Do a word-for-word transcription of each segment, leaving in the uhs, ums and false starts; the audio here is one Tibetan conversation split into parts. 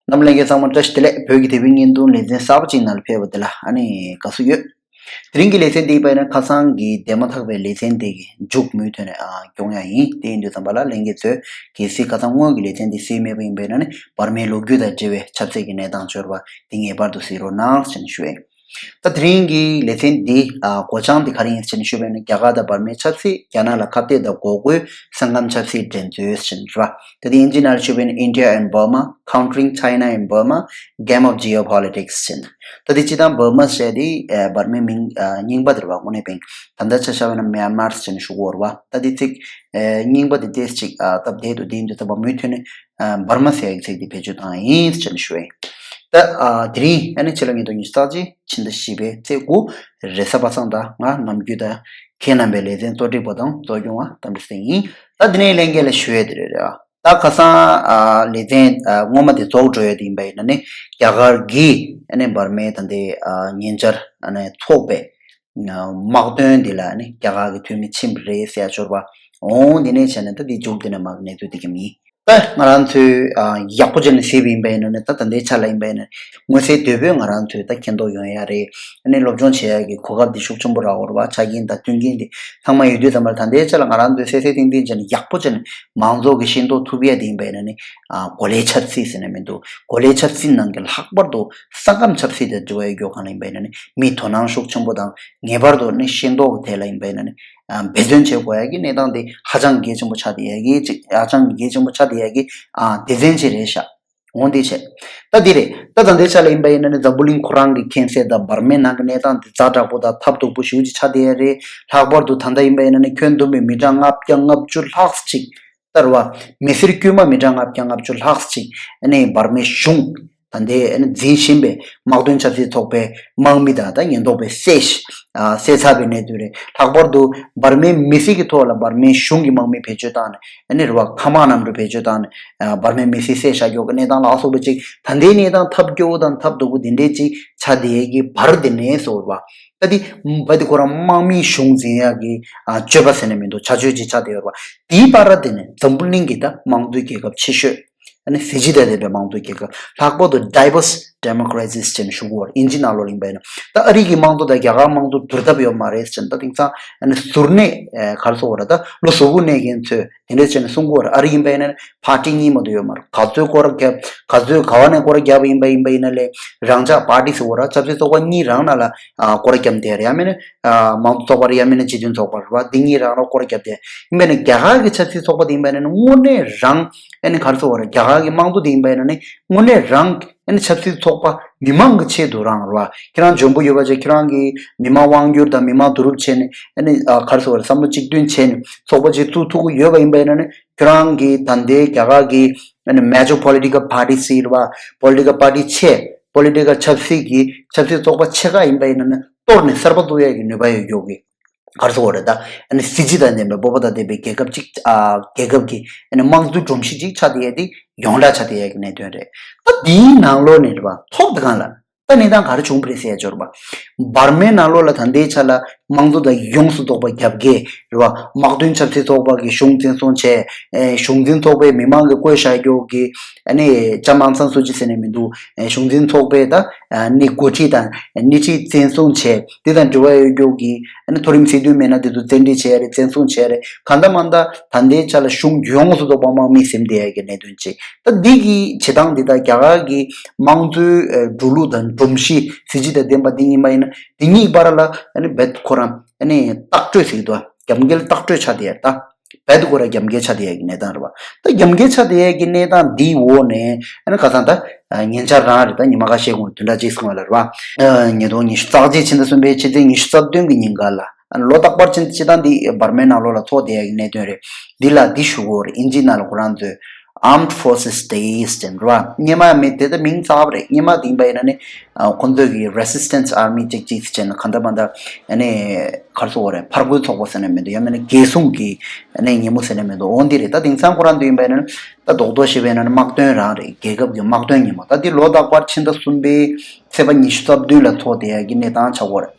རྣམ་པ་ལྷན་རྒྱས་ཚང་མ་བཀྲ་ཤིས་བདེ་ལེགས། བོད་ཀྱི་དེ་བའི་བརྙན་ཐུང་ལེ་ཚན་གསར་པ་ཅིག་ནང་ལ་ཕེབས་པ་དེ་ལ་ཨ་ནི་དགའ་བསུ་ཡོད། དེ་རིང་གི་ལེ་ཚན་འདི་ཡིན་པ་ཡིན་ན་ཁ་སང་གི་འདས་མ་ཐག་པའི་ལེ་ཚན་དེ་གི་མཇུག་མུ་མཐུད་ནས་ཨ་སྐྱོང་ཡ་ཡིན། དེ་ཡིན་དུས་ཙམ་པ་ལ་ལྷན་རྒྱས་ཚོས་གལ་སྲིད་ཁ་སང་སྔོན་གྱི་ལེ་ཚན་འདི་གཟིགས་མེད་པ་ཡིན་པ་ཡིན་ན་ནི་བར་མའི་ལོ་རྒྱུས་དང་འབྲེལ་བའི་ཆབ་སྲིད་ཀྱི་གནས་སྟངས་འབྱོར་བ་འདི་ངེས་པར་དུ་གཟིགས་རོགས་གནང་ཞེས་ཞུ་ཡ་ཡིན། ད་དེ་རིང་གི་ལེ་ཚན་འདི་ཨ་སྒོ་བྱང་འདི་ག་རེ་ཡིན་ཟེར་ནས་ཞུས་པ་ཡིན་ན། རྒྱ་གར་དང་འབར་མའི་ཆབ་སྲིད། རྒྱ་ནག་ལ་ཁ་གཏད་དང་འགོག་རྒོལ། ས་ཁམས་ཆབ་སྲིད་འགྲན་རྩོད་ཟེར་ནས་རེད་པ། ད་དེ་དབྱིན་ཇི་ནང་ལ་ཞུས་པ་ཡིན་ན། India and Burma, Countering China in Burma, Game of Geopolitics ཟེར་ནས། ད་དེ་སྤྱིར་བཏང་འབར་མ་ཟེར་དེ་ཨ་འབར་མའི་མིང་ཨ་རྙིང་པ་དེ་རེད་པ། དངོས་གནས་པའི་ད་ལྟ་ཆ་བཞག་པ་ཡིན་ན་མྱན་མར་ཟེར་ནས་ཞུ་གི་ཡོད་རེད་པ། ད་དེ་ཚིག་ཨ་རྙིང་པ་དེ་ཏོག་ཙམ་ཅིག་ཨ་སྟབས་བདེ་འདུག་དེ་ཡིན་དུས་ཙམ་པ་མུ་མཐུད་ནས་ཨ་འབར་མ་ཟེར་ཡག་ཚིག་འདི་བེད་སྤྱོད་བཏང་ཡིན་ཟེར་ནས་ཞུ་ཡིན། ད་ཨ་དེ་རིང་ཨ་ནི་ཕྱི་ལོ་ཉིས་སྟོང་ཉི་ཤུ་རྩ་གཅིག་ཕྱི་ཟླ་བཞི་པའི་ཚེས་དགུ་རེས་གཟའ་པ་སངས། ད་ང་ནམ་རྒྱུན་ད་ཁྱེད་རྣམ་པའི་ལེ་ཚན་གཙོ་སྒྲིག་པ་དང་གཙོ་སྐྱོང་བ་རྟ་མགྲིན་བསྟན་ཡིན། ད་དེ་ནས་ལྷན་རྒྱས་ལ་ཞུ་ཡས་དེ་རེད་རེད། ད་ཁ་སང་ཨ་ལེ་ཚན་ཨ་སྔོན་མ་དེ་རྫོགས་འགྲོ་ཡས་དེ་ཡིན་པ་ཡིན་ན་ནི། རྒྱ་གར་གྱིས་ཨ་ནི་འབར་མའི་ད་ལྟའི་ཨ་ཉེ་ཆར་ཨ་ནི་ཚོགས་པའི་དམག་དོན་འདི་ལ་ནི་རྒྱ་གར་གྱི་འཐུས་མི་ཕྱིན་པ་རེད་ཟེར་ཡ་འབྱོར་བ། འོང་། འདི་ནས་བྱས་ན་ད་འདི་མཇུག་འདི་ནས་མར་གནས་ཚུལ་འདི་གམ་ཡིན། ད་ང་རང་ཚོས་ཨ་ཡག་པོ་བྱས་ནས་གཟིགས་པ་ཡིན་པ་ཡིན་ན་ནི། ད་ད་ལྟའི་ཆ་ལ་ཡིན་པ་ཡིན་ན་མངོན་གསལ་དོད་པོས་ང་རང་ཚོས་ད་མཁྱེན་རྟོགས་ཡོང་ཡ་རེད། ཨ་ནི་སློབ་སྦྱོང་བྱེད་ཡ་གི་གོ་སྐབས་འདི་ཤུགས་ཆེན་པོ་རག་ཡོད་རེད་པ། ཆ་རྐྱེན་དང་མཐུན་རྐྱེན་འདི་ཚང་མ་ཡོད་དུས་ཙམ་པ་ལ། ད་ལྟའི་ཆ་ལ་ང་རང་ཚོས་གསལ་གསལ་ཐིང་ཐིང་བྱས་ནས་ཡག་པོ་བྱས་ནས་མང་ཚོགས་ཀྱིས་ཤེས་རྟོགས་ཐུབ་ཡ་དེ་ཡིན་པ་ཡིན་ན་ནི། ཨ་གོ་ལའི་ཆབ་སྲིད་ཟེར་ནས་མི་འདུག་གོ་ལའི་ཆབ་སྲིད་ནང་གི་ལྷག་པར་དུ་ས་ཁམས་ཆབ་སྲིད་དང་འབྲེལ་བ་ཡོད་རྒྱུ་གང་ལ་ཡིན་པ་ཡིན་ན་ནི། མིས་དོ་སྣང་ཤུགས་ཆེན་པོ་དང་ངེས་པར་དུ་ནི་ཤེས་རྟོགས་ཀྱི་ཐད་ལ་ཡིན་པ་ཡིན་ན་ནི། ཨ་འབད་བརྩོན་བྱེད་དགོས་ཡ་གི་གནས་སྟངས་དེ་ཧ་ཅང་གི་གལ་ཆེན་པོ་ཆགས་བསྡད་ཡ་གི་ཅིག་ཧ་ཅང་གི་གལ་ཆེན་པོ་ཆགས་བསྡད་ཡ་གི་ཨ་སྡེ་ཚན་ཅིག་རེད་ཤག་འོང་། དེ་བྱས། ད་འདི་རེད། ད་ད་ལྟའི་ཆ་ལ་ཡིན་པ་ཡིན་ན་ནི་འཛམ་བུ་གླིང་ཁོ་རང་གི་མཁྱེན་གསལ་དང་འབར་མའི་ནང་གི་གནས་སྟངས་འདི་ཛ་དྲག་པོ་དང་ཐབས་སྡུག་པོ་ཞེ་པོ་ཅིག་ཆགས་བསྡད་ཡ་རེད། ལྷག་པར་དུ་ད་ལྟ་ཡིན་པ་ཡིན་ན་ནི་ཁྱོན་བསྡོམས་པའི་མི་གྲངས་ལྔ་བརྒྱ་ལྔ་བཅུ་ལྷག་ཅིག་ལྟར་བ། མི་སེར་དཀྱུས་མ་མི་གྲངས་ལྔ་བརྒྱ་ལྔ་བཅུ་ལྷག་ཅིག་ཨ་ནི་འབར་མའི་གཞུང་ད་ལྟའི་ཨ་ནི་འཛིན་བཞིན་པའི་དམག་དོན་ཆབ་སྲིད་ཚོགས་པའི་དམག་མི་དང་ད་ཉེན་རྟོག་པས་བསད་ཤི་ཨ་བསད་ཚར་བའི་གནད་དོན་རེད། ལྷག་པར་དུ་འབར་མའི་མི་སེར་གྱི་ཐོག་ལ་འབར་མའི་གཞུང་གི་དམག་མི་བེད་སྤྱོད་བཏང་ནས། ཨ་ནི་རེད་བ། མཁའ་དམག་གནམ་གྲུ་བེད་སྤྱོད་བཏང་ནས་ཨ་འབར་མའི་མི་སེར་བསད་བཞག་རྒྱུ་གི་གནས་སྟངས་ལ་སོགས་པ་ཅིག་ད་ལྟའི་གནས་སྟངས་ཐབས་སྐྱོ་བོ་དང་ཐབས་སྡུག་པོ་འདི་འདྲའི་ཅིག་ཆགས་བསྡད་ཡས་ཀྱི་བར་དེ་ནས་སོ་རེད་བ། ད་དེ་བ་དེ་ཁོ་རང་དམག་མིའི་གཞུང་འཛིན་ཡག་གི་ཨ་སྤྱོད་པ་ཟེར་ནས་མི་འདུག་བྱ་སྤྱོད་ཅིག་ཆགས་བསྡད་ཡོད་རེད་བ། དེའི་བར་དེ་ནས་འཛམ་བུ་གླིང་གི་ད་དམངས་གཙོའི་རྒྱལ་ཁབ་ཆེ་ཤོས། ཨ་ནི་གཟི་བརྗིད་དང་ལྡན་པའི་དམངས་གཙོའི་རྒྱལ་ཁབ། ལྷག་པར་དུ་diverse democracies ཅེས་ཞུ་གི་ཡོད་རེད། དབྱིན་ཇི་ནང་ལོགས་ལ་ཡིན་པ་ཡིན་ན། ད་ཨ་རི་གི་དམངས་གཙོ་དང་རྒྱ་གར་དམངས་གཙོ་བསྡུར་ཐབས་ཡོད་མ་རེད་ཟེར་ནས། ད་དེང་སང་ཨ་ནི་ཟུར་གནས་ཨེ་ག་རེ་ཟེར་དགོས་རེད། ད་ལོ་ཟུར་པོ་གནས་མཁན་ཚོས་དེ་འདྲས་བྱས་ནས་གསུང་གི་ཡོད་རེད། ཨ་རི་ཡིན་པ་ཡིན་ན་པར་ཊི་གཉིས་མ་གཏོགས་ཡོད་མ་རེད། ག་ཚོད་སྐོར་རྒྱབ། ག་ཚོད་ག་བ་ནས་སྐོར་རྒྱབ་པ་ཡིན་པ་ཡིན་པ་ཡིན་ན་ལས། རང་འཇགས་པར་ཊི་ཟེར་དགོས་རེད། ཆབ་སྲིད་ཚོགས་པ་གཉིས་རང་ནང་ལ་ཨ་སྐོར་རྒྱབ་བསྡད་རེད། ཡང་མིན་ན་ཨ་དམངས་གཙོ་ཚོགས་པ་རེད། ཡང་མིན་ན་སྤྱི་མཐུན་ཚོགས་པ་རེད་བ། འདི་གཉིས་རང་ལ་སྐོར་རྒྱབ་བསྡད། ཡིན་པས་ན་རྒྱ་གར་གྱི་ཆབ་སྲིད་ཚོགས་པ་དེ་ཡིན་པས་ན་ནི་དངོས་གནས་རང་ཨ་ནི་ག་རེ་ཟེར་དགོས་རེད། རྒྱ་གར་གྱི་དམངས་གཙོ་དེ་ཡིན་པས་ན་ནི་དངོས་གནས་རང་ཨ་ནི་ཆབ་སྲིད་ཚོགས་པ་མི་མང་གི་ཆེད་དུ་རང་རེད་བ། ཁྱེད་རང་འཇོན་པོ་ཡོད་པ་བྱས། ཁྱེད་རང་གིས་མི་མང་དབང་བསྒྱུར་དང་མི་མང་བསྡུ་རུབ་བྱས་ནས་ཨ་ནི་ཨ་ག་རེ་ཟེར་དགོས་རེད། བསམ་བློ་གཅིག་མཐུན་བྱས་ནས་ཚོགས་པ་ཅིག་བཙུགས་ཐུབ་ཀྱི་ཡོད་པ་ཡིན་པས་ན་ནི། ཁྱེད་རང་གིས་ད་ལྟའི་རྒྱ་གར་གྱི་ཨ་ནི་major political parties ཟེར་བ། Political party ཆེ། Political ཆབ་སྲིད་ཀྱི་ཆབ་སྲིད་ཚོགས་པ་ཆེ་ཁག་ཡིན་པ་ཡིན་ན་ནི་གཏོར་ནས་གསར་པ་བཙུགས་ཡས་ཀྱི་ནུས་པ་ཡོད་རྒྱུ་གི་ག་རེ་ཟེར་དགོས་རེད། ད་ཨ་ནི་གཟི་བརྗིད་དང་ལྡན་པའི་སྤོབས་པ་དང་ལྡན་པའི་རྒྱལ་ཁབ་ཅིག་ཨ་རྒྱལ་ཁབ་ཀྱི་ཨ་ནི་དམངས་གཙོའི་སྒྲོམ་གཞི་ཅིག་ཆགས་བསྡད་ཡས་དེ་ཡོངས་གྲགས་ཆགས་བསྡད་ཡས་ཀྱི་གནད་དོན་རེད། ད་འདིའི་ནང་ལོགས་ནས་རེད་བ། ཐོག་དེ་གང་ལ། ད་གནས་སྟངས་ག་རེ་བྱུང་བ་རེད་ཟེར་ཡ་འབྱོར་བ། འབར་མའི་ནང་ལོགས་ལ་ད་ལྟའི་ཆ་ལ་དམངས་གཙོ་དང་ཡོངས་སུ་རྫོགས་པ་རྒྱབ་འགལ་རེད་བ། དམག་དོན་ཆབ་སྲིད་ཚོགས་པ་གིས་གཞུང་བཙན་བཟུང་བྱས། ཨེ་གཞུང་འཛིན་ཚོགས་པའི་མི་མང་གིས་བསྐོས་བཞག་རྒྱུ་གི་ཨ་ནི་ལྕམ་ཨང་སན་སུ་ཅི་ཟེར་ནས་མི་འདུག་ཨེ་གཞུང་འཛིན་ཚོགས་པའི་ད་ཨ་ནི་འགོ་ཁྲིད་དང་སྣེ་ཁྲིད་བཙན་བཟུང་བྱས། དེ་དང་འབྲེལ་བ་ཡོད་རྒྱུ་གི་ཨ་ནི་མཐོ་རིམ་སྲིད་དོན་མི་སྣ་དེ་ཚོ་བཙན་ཁྲིད་བྱས་རེད། བཙན་བཟུང་བྱས་རེད། གང་ལྟར་མང་ལྟར་ད་ལྟའི་ཆ་ལ་གཞུང་ཡོངས་སུ་རྫོགས་པ་དམག་མིས་ཟིན་བསྡད་ཡ་གི་གནད་དོན་ཅིག་ད་འདི་གི་བྱེད་སྟངས་འདི་དང་རྒྱ་གར་གྱི་དམངས་གཙོའི་ཨ་འགྲོ་ལུགས་དང་སྒྲོམ་གཞི་གཟི་བརྗིད་དང་ལྡན་པ་འདི་ཡིན་པ་ཡིན་ན། འདི་གཉིས་བར་ལ་ཨ་ནི་རྦད་ཁོ་རང་ཨ་ནི་ལྟག་སྤྲོད་ཟེར་གྱི་འདུག་རྒྱབ་འགལ་ལྟག་སྤྲོད་ཆགས་བསྡད་ཡ། ད་རྦད་ཁོ་རང་རྒྱབ་འགལ་ཆགས་བསྡད་ཡ་གི་གནས་སྟངས་རེད་བ། ད་རྒྱབ་འགལ་ཆགས་བསྡད་ཡ་གི་གནས་སྟངས་འདིའི་འོག་ནས་ཨ་ནི་ཁ་སང་ད་ཉེ་ཆར་རང་རེད། ད་ཉི་མ་ཁ་ཤས་གོང་བདུན་ཕྲག་གཅིག་སོང་བ་ལ་རེད་བ། ཉིས་སྟོང་ཉི་ཤུ་རྩ་གཅིག་ཕྱི་ཟླ་གསུམ་པའི་ཕྱི་ཚེས་ཉི་ཤུ་རྩ་བདུན་གི་ཉིན་ག་ལ། ལོ་རྟག་པར་ཕྱིན་སྤྱིར་བཏང་འདི་འབར་མའི་ནང་ལོགས་ལ་ཚོགས་བསྡད་ཡ་གི་གནད་དོན་རེད། འདི་ལ་འདི་ཞུ་གི་ཡོད་རེད། དབྱིན་ཇིའི་ནང་ལ་ཁོ་རང་ཚོས་Armed Forces Days ཟེར་རེད་བ། སྔོན་མ་མེད་དེ། ད་མིང་གསར་པ་རེད། སྔོན་མ་འདི་ཡིན་པ་ཡིན་ན་ནི་ཨ་ཁོང་ཚོས་ཀྱི་Resistance Army ཅིག་ཅིག་ཟེར་ནས་གང་ལྟར་མང་ལྟར་ཨ་ནི་ག་རེ་ཟེར་དགོས་རེད། ཕར་རྒོལ་ཚོགས་པ་ཟེར་ནས་མི་འདུག་ཡང་མིན་ན་རྒྱལ་སྲུང་གི་ཨ་ནི་ཉིན་མོ་ཟེར་ནས་མི་འདུག་འོ་འདི་རེད། ད་དེང་སང་ཁོ་རང་འདི་ཡིན་པ་ཡིན་ན་ནི་ད་རྡོག་རྡོག་བཤད་པ་ཡིན་ན་ནི་དམག་དོན་རང་རེད། རྒྱལ་ཁབ་ཀྱི་དམག་དོན་ཉིན་མོ། ད་འདི་ལོ་རྟག་པར་ཕྱི་ཟླ་གསུམ་པའི་ཚེས་པ་ཉི་ཤུ་རྩ་བདུན་ལ་ཚོགས་བསྡད་ཡ་གི་གནས་སྟངས་ཆགས་ཀྱི་ཡོད་རེད།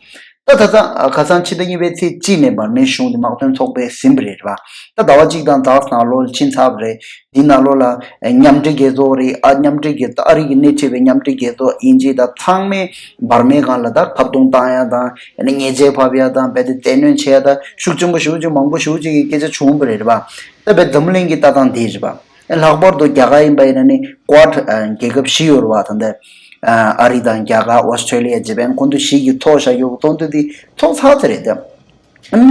ད་ད་ཚང་ཁ་སང་ཕྱི་ཟླ་གཉིས་པའི་ཚེས་གཅིག་ནས་བར་མའི་གཞུང་དེ་དམག་དོན་ཚོགས་པས་ཟིན་པ་རེད་བ། ད་ཟླ་བ་གཅིག་དང་ཟླ་བ་ནང་ལོགས་ཕྱིན་ཚར་བ་རེད། འདི་ནང་ལོགས་ལ་མཉམ་འབྲེལ་རྒྱལ་ཚོགས་རེད། ཨ་མཉམ་འབྲེལ་རྒྱལ་ཚོགས་ཨ་རི་གི་སྣེ་ཁྲིད་པའི་མཉམ་འབྲེལ་རྒྱལ་ཚོགས་དབྱིན་ཇི་དང་ཚང་མས་བར་མའི་སྒང་ལ་ད་བཀག་སྡོམ་བཏང་ཡ་དང་ཉེས་ཆད་ཕབ་ཡ་དང་རྦད་དེ་བཙན་གནོན་བྱེད་ཡ་དང་ཤུགས་ཆེན་པོ་ཞེ་པོ་ཅིག་མང་པོ་ཞེ་པོ་ཅིག་གི་སྐད་ཆ་བྱུང་བ་རེད་བ། ད་རྦད་འཛམ་བུ་གླིང་གི་ལྟ་སྟངས་འདི་རེད་བ། ལྷག་པར་དུ་རྒྱ་གར་ཡིན་པ་ཡིན་ན་ནི་ཀོཌ་རྒྱལ་ཁབ་བཞི་ཡོད་རེད་བ། ད་ལྟ་ཨ་རི་དང་རྒྱ་གར་ཨོ་སི་ཁྲེ་ལི་ཡ་ཇེ་པན་ཁོང་ཚོ་བཞི་གིས་ཐོ་བཞག་ཡོད་པ་ཐོག་འདི་འདི་ཚོགས་ཚར་ཚར་རེད་དེ།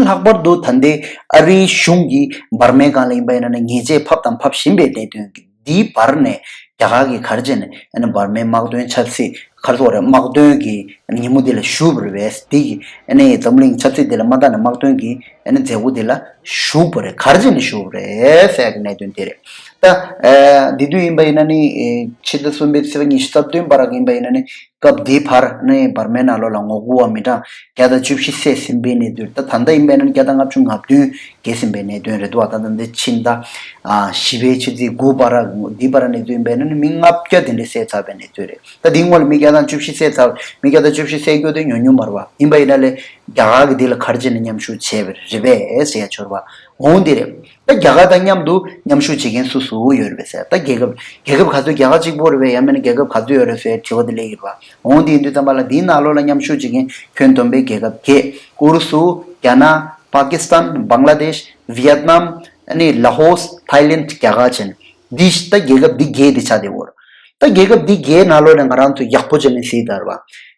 ལྷག་པར་དུ་ད་ལྟའི་ཨ་རིའི་གཞུང་གིས་འབར་མའི་སྒང་ལ་ཡིན་པ་ཡིན་ན་ནི་ཉེས་ཆད་ཕབ་དང་ཕབ་བཞིན་པའི་གནད་དོན་འདིའི་བར་ནས་རྒྱ་གར་གྱིས་ག་རེ་བྱས་ནས་ཨ་ནི་འབར་མའི་དམག་དོན་ཆབ་སྲིད་ག་རེ་ཟེར་དགོས་རེད། དམག་དོན་གྱི་ཉིན་མོ་འདི་ལ་ཞུགས་པ་རེད་པས། འདི་གི་ཨ་ནི་འཛམ་གླིང་ཆབ་སྲིད་འདི་ལ་མ་བལྟས་ནས་དམག་དོན་གྱི་ཨ་ནི་མཛད་སྒོ་འདི་ལ་ཞུགས་པ་རེད། ག་རེ་བྱས་ནས་ཞུགས་པ་རེད་ཟེར་གྱི་གནད་དོན་དེ་རེད། ད་ཨ་འདི་དུས་ཡིན་པ་ཡིན་ན་ནི་ཨེ་ཕྱི་ཟླ་གསུམ་པའི་ཚེས་པ་ཉི་ཤུ་རྩ་བདུན་བར་ཡིན་པ་ཡིན་ན་ནི་སྐབས་འདིའི་བར་ནི་འབར་མའི་ནང་ལོགས་ལ་ངོ་རྒོལ་བ་མི་གྲངས་བརྒྱ་དང་བཅུ་བཞི་བསད་ཟིན་པའི་གནད་དོན། ད་ད་ལྟ་ཡིན་པ་ཡིན་ན་ནི་བརྒྱ་དང་ལྔ་བཅུ་ང་བདུན་བརྒལ་ཟིན་པའི་གནད་དོན་རེད་འདུག་ད་ལྟ་འདི་ཕྱི་ཟླ་ཨ་བཞི་པའི་ཕྱི་ཚེས་དགུ་བར་འདི་བར་གནས་ཚུལ་ཡིན་པ་ཡིན་ན་ནི་མི་ལྔ་བརྒྱ་དེ་འདྲ་བསད་ཚར་བའི་གནས་ཚུལ་རེད། ད་འདིའི་སྔོན་ལ་མི་བརྒྱ་དང་བཅུ་བཞི་བསད་ཚར། མི་བརྒྱ་དང་བཅུ་བཞི་བསད་རྒྱུ་དེ་ཉུང་ཉུང་མ་རེད་བ། ཡིན་པ་ཡིན་ན་ལས་རྒྱ་གར་གྱིས་འདི་ལ་ག་རེ་བྱས་ནས་མཉམ་ཞུགས་བྱས་པ་རེད་པས་ཟེར་ཡ་ཆོར་བ་འོང་འདི་རེད། ད་རྒྱ་གར་དང་མཉམ་དུ་མཉམ་ཞུགས་བྱེད་མཁན་སུ་སུ་ཡོད་རེད་པས་ཟེར། ད་རྒྱལ་ཁབ་རྒྱལ་ཁབ་ག་ཚོད་རྒྱ་གར་གཅིག་པོ་རེད་པས། ཡང་མིན་ན་རྒྱལ་ཁབ་ག་ཚོད་ཡོད་རེད་ཟེར་དྲི་བ་དེ་སླེབས་ཡོད་རེད་བ། འོང་འདི་ཡིན་དུས་ཙམ་པ་ལ་འདིའི་ནང་ལོགས་ལ་མཉམ་ཞུགས་བྱེད་མཁན་ཁྱོན་བསྡོམས་པའི་རྒྱལ་ཁབ་བརྒྱད། ཨུ་རུ་སུ། རྒྱ་ནག་པ་ཀི་སི་ཐན། བང་ལ་དེཤ། ཝི་ཡེད་ནམ། ཨ་ནི་ལ་ཧོས། ཐའི་ལེན། རྒྱ་གར་བྱས་ནས་འདི་ད་རྒྱལ་ཁབ་འདི་བརྒྱད་འདི་ཆགས་བསྡད་ཡོད་རེད། ད་རྒྱལ་ཁབ་འདི་བརྒྱད་ནང་ལོགས་ནས་ང་རང་ཚོ་ཡག་པོ་བྱས་ནས་གཟིགས་ད་རེད་བ།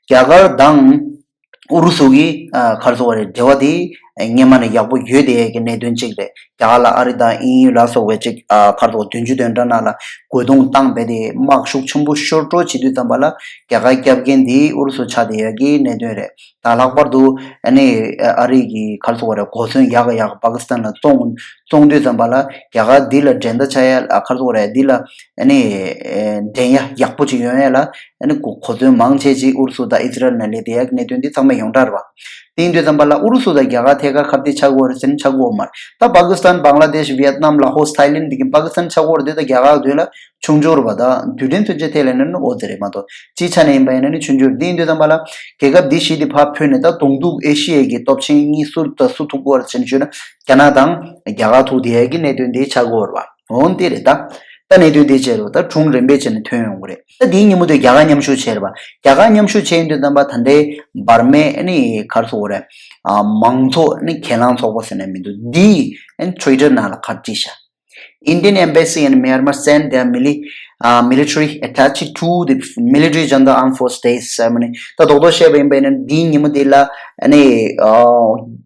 རྒྱ་གར་དང་ཨུ་རུ་སུ་གི་ཨ་ག་རེ་ཟེར་དགོས་རེད། འབྲེལ་བ་དེ་སྔོན་མ་ནས་ཡག་པོ་ཡོད་བསྡད་ཡས་ཀྱི་གནད་དོན་གཅིག་རེད། རྒྱ་གར་ལ་ཨ་རི་དང་དབྱིན་ཡུལ་ལ་སོགས་པའི་གཅིག་ཨ་ག་རེ་ཟེར་དགོས་བདུན་ཅུ་དོན་གྲངས་ནང་ལ་རྒོལ་རྡུང་བཏང་བས་དེ་དམག་ཤུགས་ཆེན་པོ་ཤོར་འགྲོ་བྱེད་དུས་ཙམ་པ་ལ་རྒྱ་གར་སྐྱབས་མཁན་དེ་ཨུ་རུ་སུ་ཆགས་བསྡད་ཡས་ཀྱི་གནད་དོན་རེད། ད་ལྷག་པར་དུ་ཨ་ནི་ཨ་རི་གི་ག་རེ་ཟེར་དགོས་རེད། གོ་མཚོན་ཡག་ག་ཡག་ག་པ་ཀི་སི་ཐན་ལ་བཙོང་བཙོང་དུས་ཙམ་པ་ལ་རྒྱ་གར་འདི་ལ་འགྲན་ཟླ་ཆགས་ཡ་ཨ་ག་རེ་ཟེར་དགོས་རེད། འདི་ལ་ཨ་ནི་ཨེ་འགྲན་ཡ་ཡག་པོ་ཅིག་ཡོང་ཡ་ལ་ཨ་ནི་གོ་གོ་མཚོན་མང་ཆེ་ཅིག་ཨུ་རུ་སུ་དང་ཨི་ཛི་རལ་ནས་སླེབས་བསྡད་ཡ་གི་གནད་དོན་འདི་ཚང་མ་ཡོངས་གྲགས་རེད་བ། དེ་ཡིན་དུས་ཙམ་པ་ལ་ཨུ་རུ་སུ་དང་རྒྱ་གར་ཐད་ཀར་ཁ་གཏད་ཆགས་ཀྱི་ཡོད་རེད་ཟེར་ན་ཆགས་ཀྱི་ཡོད་མ་རེད། ད་པ་ཀི་སི་ཐན། བང་ལ་དེཤ། ཝི་ཡེད་ནམ། ལ་ཧོས། ཐའི་ལེན་འདི་གི་པ་ཀི་སི་ཐན་ཆགས་ཀྱི་ཡོད་རེད། དེ་ད་རྒྱ་གར་དོན་ལ་ཆུང་ཆུང་རེད་བ། ད་རྡུལ་ཕྲན་མཚོན་ཆའི་ཐད་ལ་ཡིན་ན་ཨོ་ཙི་རེད་མ་གཏོགས་སྤྱིའི་ཆ་ནས་ཡིན་པ་ཡིན་ན་ནི་ཆུང་ཆུང་རེད། དེ་ཡིན་དུས་ཙམ་པ་ལ་རྒྱལ་ཁབ་འདི་བཞི་དེ་ཕར་ཕུད་ནས་ད་གདོང་ཐུག་ཨེ་ཤི་ཡའི་གི་སྟོབས་ཆེན་གཉིས་སུ་ད་སུ་ཐུག་གི་ཡོད་རེད་ཟེར་ན་ཞུས་ན་རྒྱ་ནག་དང་རྒྱ་གར་ཐུག་བསྡད་ཡ་གི་གནད་དོན་དེ་ཆགས་ཀྱི་ཡོད་རེད་བ། འོ་དེ་རེད་ད། ད་གནད་དོན་དེ་བྱས་རུ་ད་གྲུང་རིམ་པས་བྱས་ནས་ཐོན་ཡོང་གི་རེད། ད་དེའི་ཉིན་མོ་དེ་རྒྱ་གར་མཉམ་ཞུགས་བྱས་རེད་བ། རྒྱ་གར་མཉམ་ཞུགས་བྱས་ཡོང་དུས་ཙམ་པ་ད་ལྟའི་འབར་མའི་ཨ་ནི་ག་རེ་ཟེར་དགོས་རེད། ཨ་མང་ཚོགས་ཨ་ནི་གྱེན་ལངས་ཚོགས་པ་ཟེར་ནས་མི་འདུག་འདིས་ཨ་ནི་ཊུ་ཝི་ཊར་ནང་ལ་ག་རེ་བྲིས་ཤག Indian embassy in Myanmar sent their mili- uh, military attache to the military Janta Armed Force Day ceremony. ད་རྡོག་རྡོག་བཤད་པ་ཡིན་པ་ཡིན་ན་འདིའི་ཉིན་མོ་འདི་ལ་ཨ་ནི་ཨ་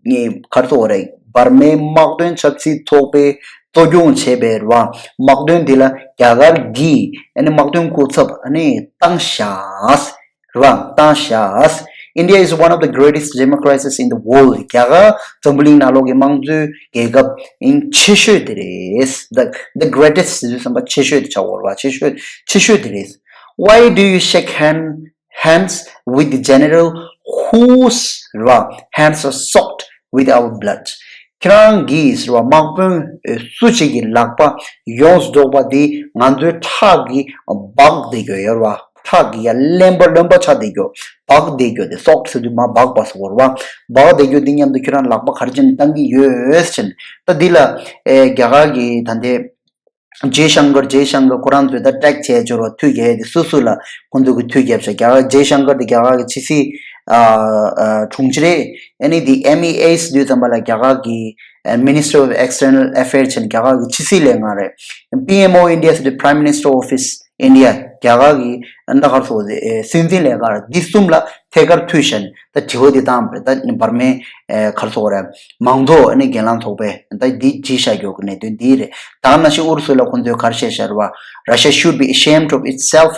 ནི་ག་རེ་ཟེར་དགོས་རེད། འབར་མའི་དམག་དོན་ཆབ་སྲིད་ཚོགས་པས་གཙོ་སྐྱོང་བྱས་པའི་རེད་བ། དམག་དོན་འདི་ལ་རྒྱ་གར་གྱིས་ཨ་ནི་དམག་དོན་སྐུ་ཚབ་ཨ་ནི་བཏང་ཤག་རེད་བ། བཏང་ཤག India is one of the greatest democracies in the world. རྒྱ་གར་འཛམ་བུ་གླིང་ནང་ལོགས་ཀྱི་དམངས་གཙོའི་རྒྱལ་ཁབ་ཨིན་ཆེ་ཤོས་དེ་རེད། The the greatest ཟེར་དུས་ཙམ་པ་ཆེ་ཤོས་དེ་ཆགས་ཡོད་རེད་བ། ཆེ་ཤོས་ཆེ་ཤོས་དེ་རེད། Why do you shake hand hands with the general whose hands are soaked with our blood? ཁྱེད་རང་གིས་ཟེར་བ་དམག་དཔོན་སུ་གཅིག་གི་ལག་པ་ཡོངས་སུ་རྫོགས་པ་དེ་ང་ཚོའི་ཁྲག་གིས་སྦགས་བསྡད་ཡོད་རེད་བ། ཁྲག་གིས་ཡ་རློན་པ་རློན་པ་ཆགས་བསྡད་ཡོད། སྦགས་བསྡད་ཡོད་དེ་སོགས་ཟེར་དུས་མ་སྦགས་པ་ཟེར་བ་རེད་བ། སྦགས་བསྡད་ཡོད་དེ་མཉམ་དུ་ཁྱེད་རང་ལག་པ་ག་རེ་བྱས་ནས་བཏང་གི་ཡོད་ཟེར་ནས་ད་འདི་ལ་ཨེ་རྒྱ་གར་གྱི་ད་ལྟའི་ཇེ་ཤང་ཀར་ཇེ་ཤང་ཀར་ཁོ་རང་ཚོས་ད་ཀྲེག་བྱས་འབྱོར་བ་མཐུད་རྒྱག་ཡས་དེ་སུ་སུ་ལ་ཁོང་ཚོ་གིས་མཐུད་རྒྱབ་ཤག་རྒྱ་གར་ཇེ་ཤང་ཀར་དེ་རྒྱ་གར་གྱི་ཕྱི་སྲིད་ཨ་ཨ་དྲུང་ཆེ་རེད། ཨ་ནི་དེ་ཨེམ་ཨི་ཨེ་ཟེར་དུས་ཙམ་པ་ལ་རྒྱ་གར་གྱི་ཨ་Minister of External Affairs ཆེན་རྒྱ་གར་གྱི་ཕྱི་སྲིད་ལས་ཁང་རེད། པི་ཨེམ་ཨོ་India ཟེར་དུས་Prime Minister Office India རྒྱ་གར་གྱི་ཨ་ད་ག་རེ་ཟེར་དགོས་རེད། ཨེ་སྲིད་འཛིན་ལས་ཁང་རེད། འདི་གསུམ་ལ་ཐད་ཀར་མཐུད་བཞག་ནས་ད་དྲི་བ་འདི་བཏང་བ་རེད། ད་འབར་མའི་ཨེ་ག་རེ་ཟེར་དགོས་རེད། མང་གཙོ་ཨ་ནི་གྱེན་ལངས་ཚོགས་པས་ད་འདི་བྲིས་བཞག་ཡོད་ཀྱི་གནད་དོན་འདི་རེད། ད་ག་ནང་བཞིན་ཨུ་རུ་སུ་ལ་ཁོང་ཚོས་ག་རེ་བཤད་བཞག་རེད་བ། Russia should be ashamed of itself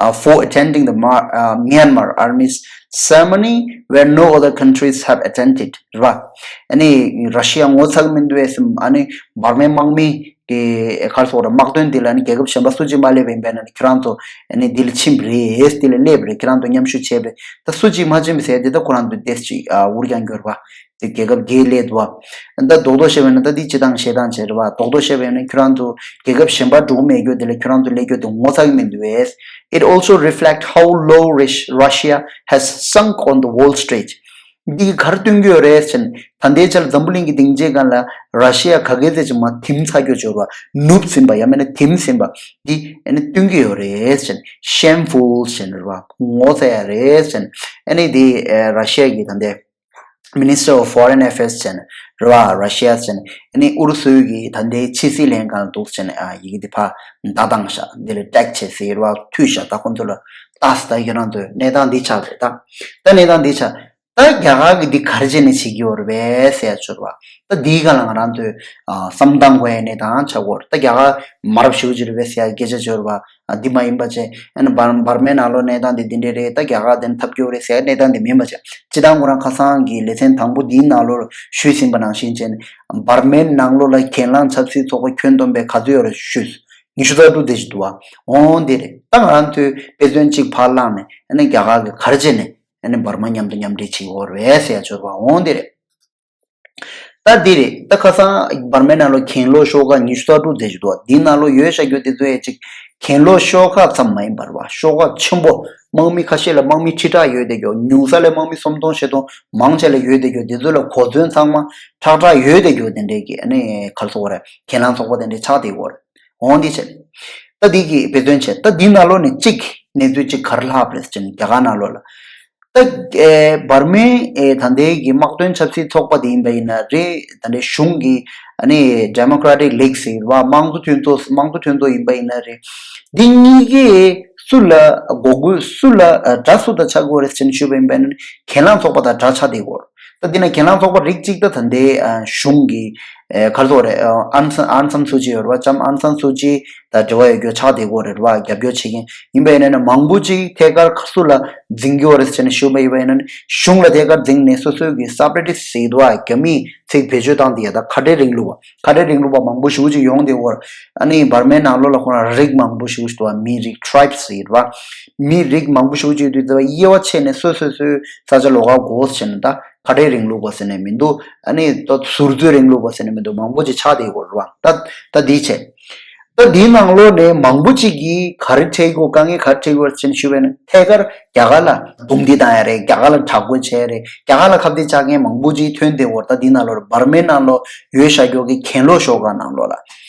uh, for attending the Mar- uh, Myanmar army's ceremony where no other countries have attended རེད་བ། ཨ་ནི་ར་ཤི་ཡ་ངོ་ཚ་གི་མི་འདུག་བས་སམ། ཨ་ནི་འབར་མའི་དམག་མི་གི་ག་རེ་ཟེར་དགོས་རེད། དམག་དོན་འདི་ལ་ཨ་ནི་རྒྱལ་ཁབ་གཞན་པ་སུ་གཅིག་མ་སླེབས་པ་ཡིན་པས་ན་ཁྱོད་རང་ཚོ་ཨ་ནི་འདི་ལ་ཕྱིན་པ་རེད། འདི་ལ་སླེབས་པ་རེད། ཁྱོད་རང་ཚོ་མཉམ་ཞུགས་བྱས་པ་རེད། ད་སུ་གཅིག་མ་ཕྱིན་པ་ཟེར་དེ་ད་ཁོ་རང་ཚོ་ཏོག་ཙམ་ཅིག་ཨ་འུར་རྒྱག་འགྱུར་བ། དེ་རྒྱལ་ཁབ་བརྒྱད་སླེབས་འདུག་བ། ད་རྡོག་རྡོག་བཤད་པ་ཡིན་ན་ད་འདི་སྤྱི་བཏང་བཤད་སྟངས་བྱས་རེད་བ། རྡོག་རྡོག་བཤད་པ་ཡིན་ན་ཁྱོད་རང་ཚོ་རྒྱལ་ཁབ་གཞན་པ་འགྲོ་གི་མེད་རྒྱུ་དེ་ལ་ཁྱོད་རང་ཚོ་སླེབས་རྒྱུ་དེ་ངོ་ཚ་གི་མི་འདུག་བས། It also reflects how low Rus- Russia has sunk on the world stage. འདི་གིས་ག་རེ་སྟོན་གྱི་ཡོད་རེད་ཟེར་ན། ད་ལྟའི་ཆར་འཛམ་བུ་གླིང་གི་སྡིངས་ཆའི་སྒང་ལ་ར་ཤི་ཡ་ག་གེ་ཙམ་ཅིག་མར་དིམ་ཚར་གྱི་ཡོད་ཅོར་བ། ནུབ་ཟིན་པ་ཡང་མིན་ན་དིམ་ཟིན་པ་འདི་ཨ་ནི་སྟོན་གྱི་ཡོད་རེད་ཟེར་ན། ཤེམ་ཕུལ་ཟེར་ན་རེད་བ། ངོ་ཚ་ཡ་རེད་ཟེར་ན། ཨ་ནི་འདི་ཨ་ར་ཤི་ཡ་གི་ད་ལྟའི་Minister of Foreign Affairs ཟེར་ན་རེད་བ། ར་ཤི་ཡ་ཟེར་ན། ཨ་ནི་ཨུ་རུ་སུའི་གི་ད་ལྟའི་ཕྱི་སྲིད་ལྷན་ཁང་ལ་འདུག་ཟེར་ན། ཨ་ཡི་གེ་འདི་ཕར་མདའ་བཏང་ཤག་འདི་ལ་ཊེག་བྱས་ཟེར་རེད་བ། མཐུད་ཤག་ད་ཁོང་ཚོ་ལ་ལྟ་ས། ད་ཁྱེད་རང་ཚོའི་གནས་སྟངས་འདི་ཆགས་རེད་ད། ད་གནས་སྟངས་འདི་ཆགས། ད་རྒྱ་གར་གྱིས་འདི་ག་རེ་བྱས་ནས་བྱེད་ཀྱི་ཡོད་རེད་པས་ཟེར་ཡ་ཅོར་བ། ད་འདིའི་སྒང་ལ་ང་རང་ཚོས་ཨ་བསམ་བློ་བཏང་དགོས་ཡ་གནས་སྟངས་ཆགས་ཀྱི་ཡོད་རེད། ད་རྒྱ་གར་མ་རབས་ཞེ་པོ་ཅིག་རེད་པས་ཟེར་ཡ་སྐད་ཆ་ཅོར་བ། ཨ་འདི་མ་ཡིན་པ་བྱས། ཨ་ནི་འབར་འབར་མའི་ནང་ལོགས་གནས་སྟངས་འདི་འདི་འདྲས་རེད། ད་རྒྱ་གར་དེ་ནི་འཐབ་རྒྱུ་རེད་ཟེར་ཡ་གནས་སྟངས་འདི་མིན་པ་བྱས། སྤྱིར་བཏང་ཁོ་རང་ཁ་སང་གི་ལེ་ཚན་དང་པོ་འདིའི་ནང་ལོགས་ཞུས་ཟིན་པ་ནང་བཞིན་བྱས་ནས། འབར་མའི་ནང་ལོགས་ལ་གྱེན་ལངས་ཆབ་སྲིད་ཚོགས་པ་ཁྱོན་བསྡོམས་པའི་ག་ཚོད་ཡོད་རེད་ཞུས། ཉི་ཤུ་རྩ་དྲུག་དེ་ཞིག་འདུག་བ། འོང་དེ་རེད། ད་ང་རང་ཚོས་དཔེ་མཚོན་གཅིག་ཕར་བླངས་ནས། ཨ་ནི་རྒྱ་གར་གྱིས་ག་རེ་བྱས་ནས་ཨ་ནི་འབར་མ་མཉམ་དུ་མཉམ་འབྲེལ་བྱེད་ཀྱི་ཡོད་རེད་ཟེར་ཡ་ཅོར་བ། འོང་དེ་རེད། ད་འདི་རེད། ད་ཁ་སང་འབར་མའི་ནང་ལོགས་གྱེན་ལོག་ཤོག་ཁག་ཉི་ཤུ་རྩ་དྲུག་ཙམ་ཞིག་འདུག་འདིའི་ནང་ལོགས་ཡོད་བཞག་རྒྱུ་དེ་ཚོ་ཡ་གཅིག་གྱེན་ལོག་ཤོག་ཁག་ཙམ་མ་ཡིན་པར་བ། ཤོག་ཁག་ཆེན་པོ། དམག་མི་ཁ་ཤས་ལ་དམག་མི་ཁྲི་ཕྲག་ཡོད་བསྡད་རྒྱུ། ཉུང་ས་ལ་དམག་མི་སུམ་སྟོང་བཞི་སྟོང་། མང་ཆེ་ལ་ཡོད་བསྡད་རྒྱུ། དེ་ཚོ་ལ་གོ་མཚོན་ཚང་མ་ཁྲག་ཁྲག་ཡོད་བསྡད་རྒྱུ་དེ་འདྲས་ཀྱི། ཨ་ནི་ག་རེ་ཟེར་དགོས་རེད། གྱེན་ལངས་ཚོགས་པ་དེ་འདྲས་ཆགས་བསྡད་ཡོད་རེད། འོང་འདི་བྱས། ད་འདི་གི་དཔེ་མཚོན་བྱས། ད་འདི་ནང་ལོགས་ནས་གཅིག་གནས་ཚུལ་གཅིག་ག་རེ་ལྷག་རེད་ཟེར་ན། རྒྱ་གར་ནང་ལོགས་ལ། ད་ཨེ་འབར་མའི་ཨེ་ད་ལྟའི་གི་དམག་དོན་ཆབ་སྲིད་ཚོགས་པ་དེ་ཡིན་པ་ཡིན་ན་རེད། ད་ལྟའི་གཞུང་གི་ཨ་ནི་Democratic League ཟེར་བ། དམངས་གཙོ་མཐུན་ཚོགས། དམངས་གཙོ་མཐུན་ཚོགས་ཡིན་པ་ཡིན་ན་རེད། འདི་གཉིས་ཀས་སུ་ལ་འགོག་རྒོལ། སུ་ལ་ཨ་དགྲ་སུ་དང་ཆགས་ཀྱི་ཡོད་རེད་ཟེར་ནས་ཞུས་པ་ཡིན་པ་ཡིན་ན། གྱེན་ལངས་ཚོགས་པ་དང་དགྲ་ཆགས་བསྡད་ཡོད་རེད། ད་འདི་ན་གྱེན་ལངས་ཚོགས་པ་རིགས་གཅིག་ད་ད་ལྟའི་ཨ་གཞུང་གི་ཨེ་ག་རེ་ཟེར་དགོས་རེད། ཨ་ཨན་སན་ཨན་སན་སུ་ཅི་ཡོད་རེད་བ། ལྕམ་ཨན་སན་སུ་ཅི་དང་འབྲེལ་བ་ཡོད་རྒྱུ་ཆགས་བསྡད་ཡོད་རེད་བ། རྒྱབ་སྐྱོར་བྱེད་མཁན་ཡིན་པ་ཡིན་ན་ནི། མང་པོ་ཅིག་ཐད་ཀར་སུ་ལ་འཛིང་གི་ཡོད་རེད་ཟེར་ནས་ཞུས་པ་ཡིན་པ་ཡིན་ན་ནི། གཞུང་ལ་ཐད་ཀར་འཛིང་ནས་སོ་སོའི་གི་སེ་པ་རེ་ཊིསི་ཟེར་གྱི་འདུག་བ། རྒྱ་མིས་ཚིག་བེད་སྤྱོད་བཏང་དེ་ཡ། ད་ཁ་བྲལ་རིང་ལུགས་པ། ཁ་བྲལ་རིང་ལུགས་པ་མང་པོ་ཞེ་པོ་ཅིག་ཡོང་བསྡད་ཡོད་རེད། ཨ་ནི་འབར་མའི་ནང་ལོགས་ལ་ཁོ་རང་རིགས་མང་པོ་ཞེ་པོ་ཅིག་འདུག་བ། མི་རིགས། ཊ་རའིབ་ཟེར་གྱི་རེད་བ། མི་རིགས་མང་པོ་ཞེ་པོ་ཅིག་འདུག་དེ་དབྱེ་བ་ཕྱེ་ནས་སོ་སོ་སོའི་ས་ཆ་ལོགས་ཀ་དགོས་ཟེར་ནས། ད་ཁ་བྲལ་རིང་ལུགས་པ་ཟེར་ནས་མི་འདུག་ཨ་ནི་ད་ཟུར་འཛུལ་རིང་ལུགས་པ་ཟེར་ནས་མི་འདུག་མང་པོ་ཅིག་ཆགས་བསྡད་ཡོད་རེད་བ། ད་ད་འདི་བྱས། ད་འདིའི་ནང་ལོགས་ནས་མང་པོ་ཅིག་གིས་ག་རེ་འཕྲད་ཀྱི་ཡོད། དཀའ་ངལ་ག་རེ་འཕྲད་ཀྱི་ཡོད་ཟེར་ནས་ཞུས་པ་ཡིན་ན། ཐད་ཀར་རྒྱ་གར་ལ་རྡུང་རྡེག་བཏང་ཡ་རེད། རྒྱ་གར་ལ་དྲག་རྒོལ་བྱས་རེད། རྒྱ་གར་ལ་ཁ་གཏད་བཅག་མཁན་མང་པོ་ཅིག་ཐོན་བསྡད་ཡོད་རེད། ད་འདི་ནང་ལོགས་འབར་མའི་ནང་ལོགས་ཡོད་བཞག་ཡོད་ཀྱི་གྱེན་ལོག་ཤོག་ཁག་ནང་ལོགས་ལ།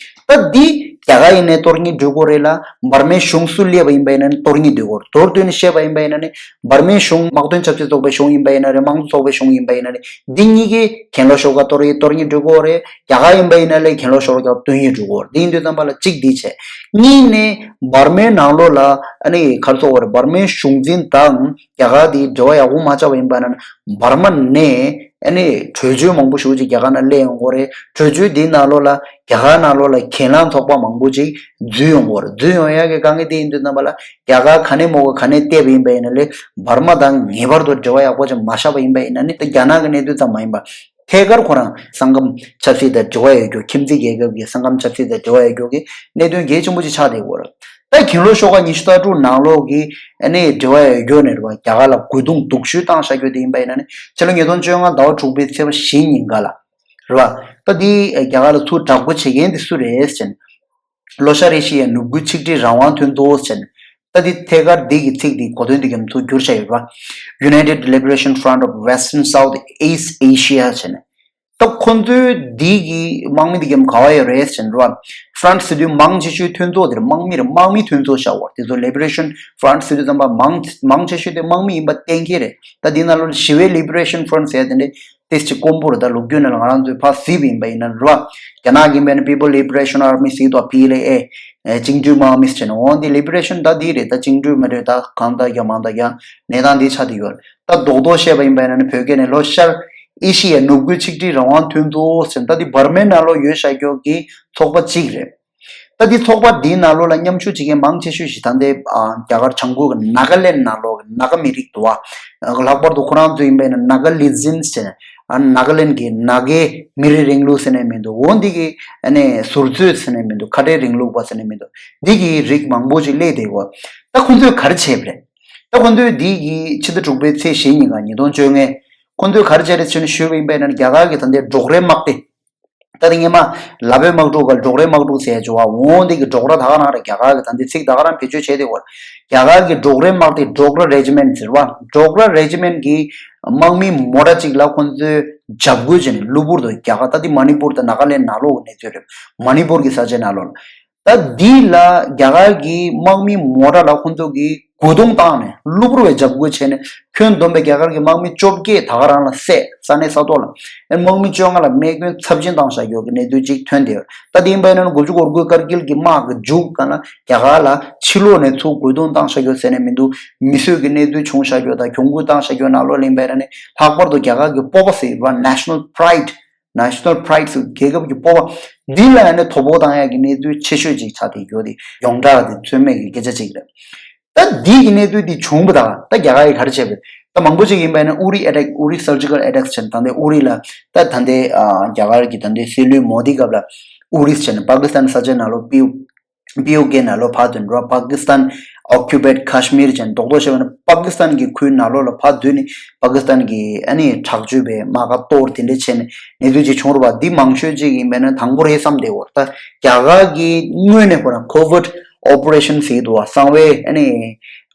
ད་འདི་རྒྱ་གར་ཡིན་ནའི་གཏོར་སྙིང་འདོད་ཀྱི་ཡོད་རེད་ལ། འབར་མའི་གཞུང་སུ་སླེབས་པ་ཡིན་པ་ཡིན་ན་ནི་གཏོར་སྙིང་འདོད་ཀྱི་ཡོད་རེད། མདོར་བསྡུས་ནས་བཤད་པ་ཡིན་པ་ཡིན་ན་ནི། འབར་མའི་གཞུང་། དམག་དོན་ཆབ་སྲིད་ཚོགས་པའི་གཞུང་ཡིན་པ་ཡིན་ན་རེད། དམངས་གཙོ་ཚོགས་པའི་གཞུང་ཡིན་པ་ཡིན་ན་རེད། འདི་གཉིས་ཀས་གྱེན་ལོག་ཤོག་ཁག་གཏོར་ཡ་གཏོར་སྙིང་འདོད་ཀྱི་ཡོད་རེད། རྒྱ་གར་ཡིན་པ་ཡིན་ན་ལས་གྱེན་ལོག་ཤོག་ཁག་གཏོར་སྙིང་འདོད་ཀྱི་ཡོད་རེད། འདི་ཡིན་དུས་ཙམ་པ་ལ་གཅིག་འདི་བྱས། གཉིས་ནས་འབར་མའི་ནང་ལོགས་ལ་ཨ་ནི་ག་རེ་ཟེར་དགོས་རེད། འབར་མའི་གཞུང་འཛིན་དང་རྒྱ་གར་འདི་འབྲེལ་བ་ཡག་པོ་མ་ཆགས་པ་ཡིན་པ་ན། འབར་མ་ནས་ཨ་ནི་གྲོས་ཆོད་མང་པོ་ཞེ་པོ་ཅིག་རྒྱ་གར་ནང་སླེབས་ཡོང་གི་ཡོད་རེད། གྲོས་ཆོད་འདིའི་ནང་ལོགས་ལ་རྒྱ་གར་ནང་ལོགས་ལ་གྱེན་ལངས་ཚོགས་པ་མང་པོ་ཅིག་འཛུལ་ཡོང་གི་ཡོད་རེད། འཛུལ་ཡོང་ཡག་གི་དཀའ་ངལ་དེ་ཡིན་དུས་ཙམ་པ་ལ། རྒྱ་གར་ག་ནས་མོ་ག་ག་ནས་བལྟས་པ་ཡིན་པ་ཡིན་ན་ལས། འབར་མ་དང་ངེས་པར་དུ་འབྲེལ་བ་ཡག་པོ་ཅིག་མ་བཞག་པ་ཡིན་པ་ཡིན་ན་ནི། ད་རྒྱ་ནག་གི་གནད་དོན་ཙམ་མ་ཡིན་པ། ཐད་ཀར་ཁོ་རང་ས་ཁམས་ཆབ་སྲིད་དང་འབྲེལ་བ་ཡོད་རྒྱུ། ཁྱིམ་མཚེས་རྒྱལ་ཁབ་ཀྱི་ས་ཁམས་ཆབ་སྲིད་དང་འབྲེལ་བ་ཡོད་རྒྱུ་གི་གནད་དོན་གལ་ཆེན་པོ་ཅིག་ཆགས་བསྡད་ཡོད་རེད། ད་གྱེན་ལོག་ཤོག་ཁག་ཉི་ཤུ་རྩ་དྲུག་ནང་ལོགས་ཀྱི་ཨ་ནི་འབྲེལ་བ་ཡོད་རྒྱུ་ནི་རེད་བ། རྒྱ་གར་ལ་རྒོལ་རྡུང་སྡུག་ཤོས་བཏང་བཞག་རྒྱུ་དེ་ཡིན་པ་ཡིན་ན་ནི། ཕྱི་ལོ་ཉིས་སྟོང་བཅོ་ལྔ་ཟླ་བ་དྲུག་པའི་ཚེས་པ་བཞི་ཉིན་ཀ་ལ་རེད་བ། ད་འདི་རྒྱ་གར་ལ་ཚུར་དྲག་པོ་བྱེད་མཁན་དེ་སུ་རེད་ཟེར་ན། ལྷོ་ཤར་ཨེ་ཤི་ཡའི་ནུབ་རྒྱུད་ཆིག་སྒྲིལ་རང་དབང་མཐུན་ཚོགས་ཟེར་ནས། ད་འདི་ཐད་ཀར་འདི་གི་ཚིག་འདི་གོ་དོན་འདི་གམ་ཚུར་བསྒྱུར་བྱས་ཡོད་པ། United Liberation Front of Western South East Asia ཟེར་ནས། ད་ཁོ་ཚོའི་འདི་གི་དམག་མི་འདི་གམ་ག་བ་ཡོད་རེད་ཟེར་ན་ར། Front ཟེར་དུས་མང་ཆེ་ཤོས་མཐུན་ཚོགས་འདིར་དམག་མི་རེད། དམག་མི་མཐུན་ཚོགས་བྱ་བར་དེ་ཚོ་Liberation Front ཟེར་དུས་ཙམ་པ་མང་མང་ཆེ་ཤོས་དེ་དམག་མི་ཡིན་པ་གཏན་འཁེལ་རེད། ད་འདི་ནང་ལོགས་ཞི་བའི་Liberation Front ཟེར་དེ་འདྲས། ཏེས་ཅིག་དཀོན་པོ་རེད། ད་ལོ་རྒྱུས་ནང་ལ་ང་རང་ཚོས་ཕར་གཟིགས་པ་ཡིན་པ་ཡིན་ན་ར། རྒྱ་ནག་གི་མིང་ནི་People Liberation Army ཟེར་དུས། པི་ཨེལ་ཨེ། བཅིངས་འགྲོལ་དམག་མི་ཟེར་ནས། འོ་འདི་Liberation ད་འདི་རེད། ད་བཅིངས་འགྲོལ་མི་རེད། ད་གང་ལྟར་རྒྱ་མང་ད་རྒྱ་གནས་སྟངས་འདི་ཆགས་བསྡད་ཡོད་རེད། ད་རྡོག་རྡོག་བཤད་པ་ཡིན་པ་ཡིན་ན་ནི་བོད་སྐད་ནས་ལྷོ་ཤར་ཨེ་ཤི་ཡའི་ནུབ་རྒྱུད་ཆིག་སྒྲིལ་རང་དབང་མཐུན་ཚོགས་ཟེར། ད་འདི་འབར་མའི་ནང་ལོགས་ཡོད་བཞག་རྒྱུ་གི་ཚོགས་པ་གཅིག་རེད། ད་འདི་ཚོགས་པ་འདིའི་ནང་ལོགས་ལ་མཉམ་ཞུགས་བྱེད་མཁན་མང་ཆེ་ཤོས་ཤིག་ད་ལྟའི་ཨ་རྒྱ་གར་བྱང་ཁུལ་གྱི་ནཱ་ག་ལེན་ནང་ལོགས་ཀྱི་ནཱ་ག་མི་རིགས་འདུག་བ། ལྷག་པར་དུ་ཁོ་རང་ཚོ་ཡིན་པ་ཡིན་ན་ནཱ་ག་ལི་ཛིམ་ཟེར་ནས། ཨ་ནཱ་ག་ལེན་གྱི་ནཱ་གའི་མི་རིགས་རིང་ལུགས་ཟེར་ནས་མི་འདུག་འོ་འདི་གི་ཨ་ནི་ཟུར་འཛུལ་ཟེར་ནས་མི་འདུག་ཁ་བྲལ་རིང་ལུགས་པ་ཟེར་ནས་མི་འདུག་འདི་གི་རིགས་མང་པོ་ཅིག་སླེབས་བསྡད་ཡོད། ད་ཁོ་ཚོས་ག་རེ་བྱས་པ་རེད། ད་ཁོ་ཚོས་འདི་གི་ཕྱི་ཟླ་དྲུག་པའི་ཚེས་བཞི་ཉིན་ག་ཉིས་སྟོང་བཅོ་ལྔ། ཁོ་ཚོས་ག་རེ་བྱས་རེད་ཟེར་ནས་ཞུས་པ་ཡིན་པ་ཡིན་ན། རྒྱ་གར་གྱི་ད་ལྟའི་ཌོག་རའི་དམག་སྡེ། ད་དེ་སྔོན་མ་ལ་བོའི་དམག་འཁྲུག་ག་ཌོག་རའི་དམག་འཁྲུག་ཟེར་ཡ་བྱུང་བ། འོང་དེ་གི་ཌོག་ར་ད་ག་རང་རེད། རྒྱ་གར་གི་ད་འདི་ཚིག་ད་ག་རང་བེད་སྤྱོད་བྱས་དེ་བར། རྒྱ་གར་གི་ཌོག་རའི་དམག་དེ་ཌོག་ར་རེ་ཇི་མེན་ཊི་ཟེར་བ། ཌོག་ར་རེ་ཇི་མེན་ཊི་གི་དམག་མི་མོ་ཊ་གཅིག་ལ་ཁོང་ཚོས་འཇབ་རྒོལ་བྱས་ནས་གློ་བུར་དུ་རྒྱ་གར་ད་དེ་མ་ནི་པུར་དང་ནཱ་ག་ལེན་ནང་ལོགས་ཀྱི་གནས་ཚུལ་རེད། མ་ནི་པུར་གི་ས་ཆའི་ནང་ལོགས་ལ། ད་འདི་ལ་རྒྱ་གར་གྱི་དམག་མི་མོ་ཊ་ལ་ཁོང་ཚོ་གིས་རྒོལ་རྡུང་བཏང་ནས་གློ་བུར་བའི་འཇབ་རྒོལ་བྱས་ནས་ཁྱོན་བསྡོམས་པའི་རྒྱ་གར་གྱི་དམག་མི་བཅོ་བརྒྱད་ད་ག་རང་ལ་བསད། ས་གནས་ས་ཐོག་ལ་ཨེ་དམག་མི་བཅོ་ལྔ་ལ་རྨས་སྐྱོན་ཚབས་ཆེན་བཏང་བཞག་ཡོད་ཀྱི་གནས་ཚུལ་ཅིག་ཐོན་བསྡད་ཡོད། ད་དེ་ཡིན་པ་ཡིན་ན་དགུ་བཅུ་གོ་དགུའི་ཀར་གིལ་གྱི་དམག་གི་མཇུག་ག་ལ་རྒྱ་གར་ལ་ཕྱི་ལོགས་ནས་ཚུར་རྒོལ་རྡུང་བཏང་བཞག་ཡོད་ཟེར་ནས་མི་འདུག་མི་གསོད་ཀྱི་གནས་ཚུལ་བྱུང་བཞག་ཡོད། ད་གྱོང་གུན་བཏང་བཞག་ཡོད་ནང་ལོགས་ལ་ཡིན་པ་ཡིན་ན་ནི་ལྷག་པར་དུ་རྒྱ་གར་གྱི་སྤོབས་པ་ཟེར་བ་National Pride National Pride ཟེར་རྒྱལ་ཁབ་ཀྱི་སྤོབས་པ་འདི་ལ་ཡང་ནི་དོ་ཕོག་བཏང་ཡག་གི་གནས་ཚུལ་ཆེ་ཤོས་ཅིག་ཆགས་བསྡད་ཡོད་དེ། ཡོངས་གྲགས་དེ་ཚོད་མེད་ཀྱི་སྐད་ཆ་ཅིག་རེད། ད་འདི་གི་གནས་ཚུལ་འདི་བྱུང་བ་དང་ད་རྒྱ་གར་གྱིས་ག་རེ་བྱས་པ་རེད། ད་མང་པོ་ཅིག་ཡིན་པ་ཡིན་ན་ཨུ་རི་ཨེ་ཊེག་ཨུ་རི་surgical attacks བྱས་ནས་ད་ལྟའི་ཨུ་རི་ལ་ད་ད་ལྟའི་ཨ་རྒྱ་གར་གྱི་ད་ལྟའི་སྲིད་བློན་མོ་དི་སྐབས་ལ་ཨུ་རི་བྱས་ནས་པ་ཀི་སི་ཐན་ས་ཆའི་ནང་ལོགས་པིའུ་པི་ཨོ་ཀེ་ནང་ལོགས་ཕར་འཛུལ་འགྲོ། པ་ཀི་སི་ཐན་occupied Kashmir ཅན་རྡོག་རྡོག་བཤད་པ་ན་པ་ཀི་སི་ཐན་གྱི་ཁུལ་ནང་ལོགས་ལ་ཕར་འཛུལ་ནས་པ་ཀི་སི་ཐན་གྱི་ཨ་ནི་དྲག་སྤྱོད་པའི་དམག་སྒར་གཏོར་དེ་འདྲ་བྱས་ནས་གནས་ཚུལ་ཅིག་བྱུང་རེད་པ། འདི་མང་ཤོས་ཅིག་ཡིན་པས་ན་དང་པོ་རེད་བསམ་བསྡད་ཡོད་རེད། ད་རྒྱ་གར་གྱི་ངོས་ནས་ཁོ་རང་covert operation ཟེར་གྱི་འདུག་པ། གསང་བའི་ཨ་ནི་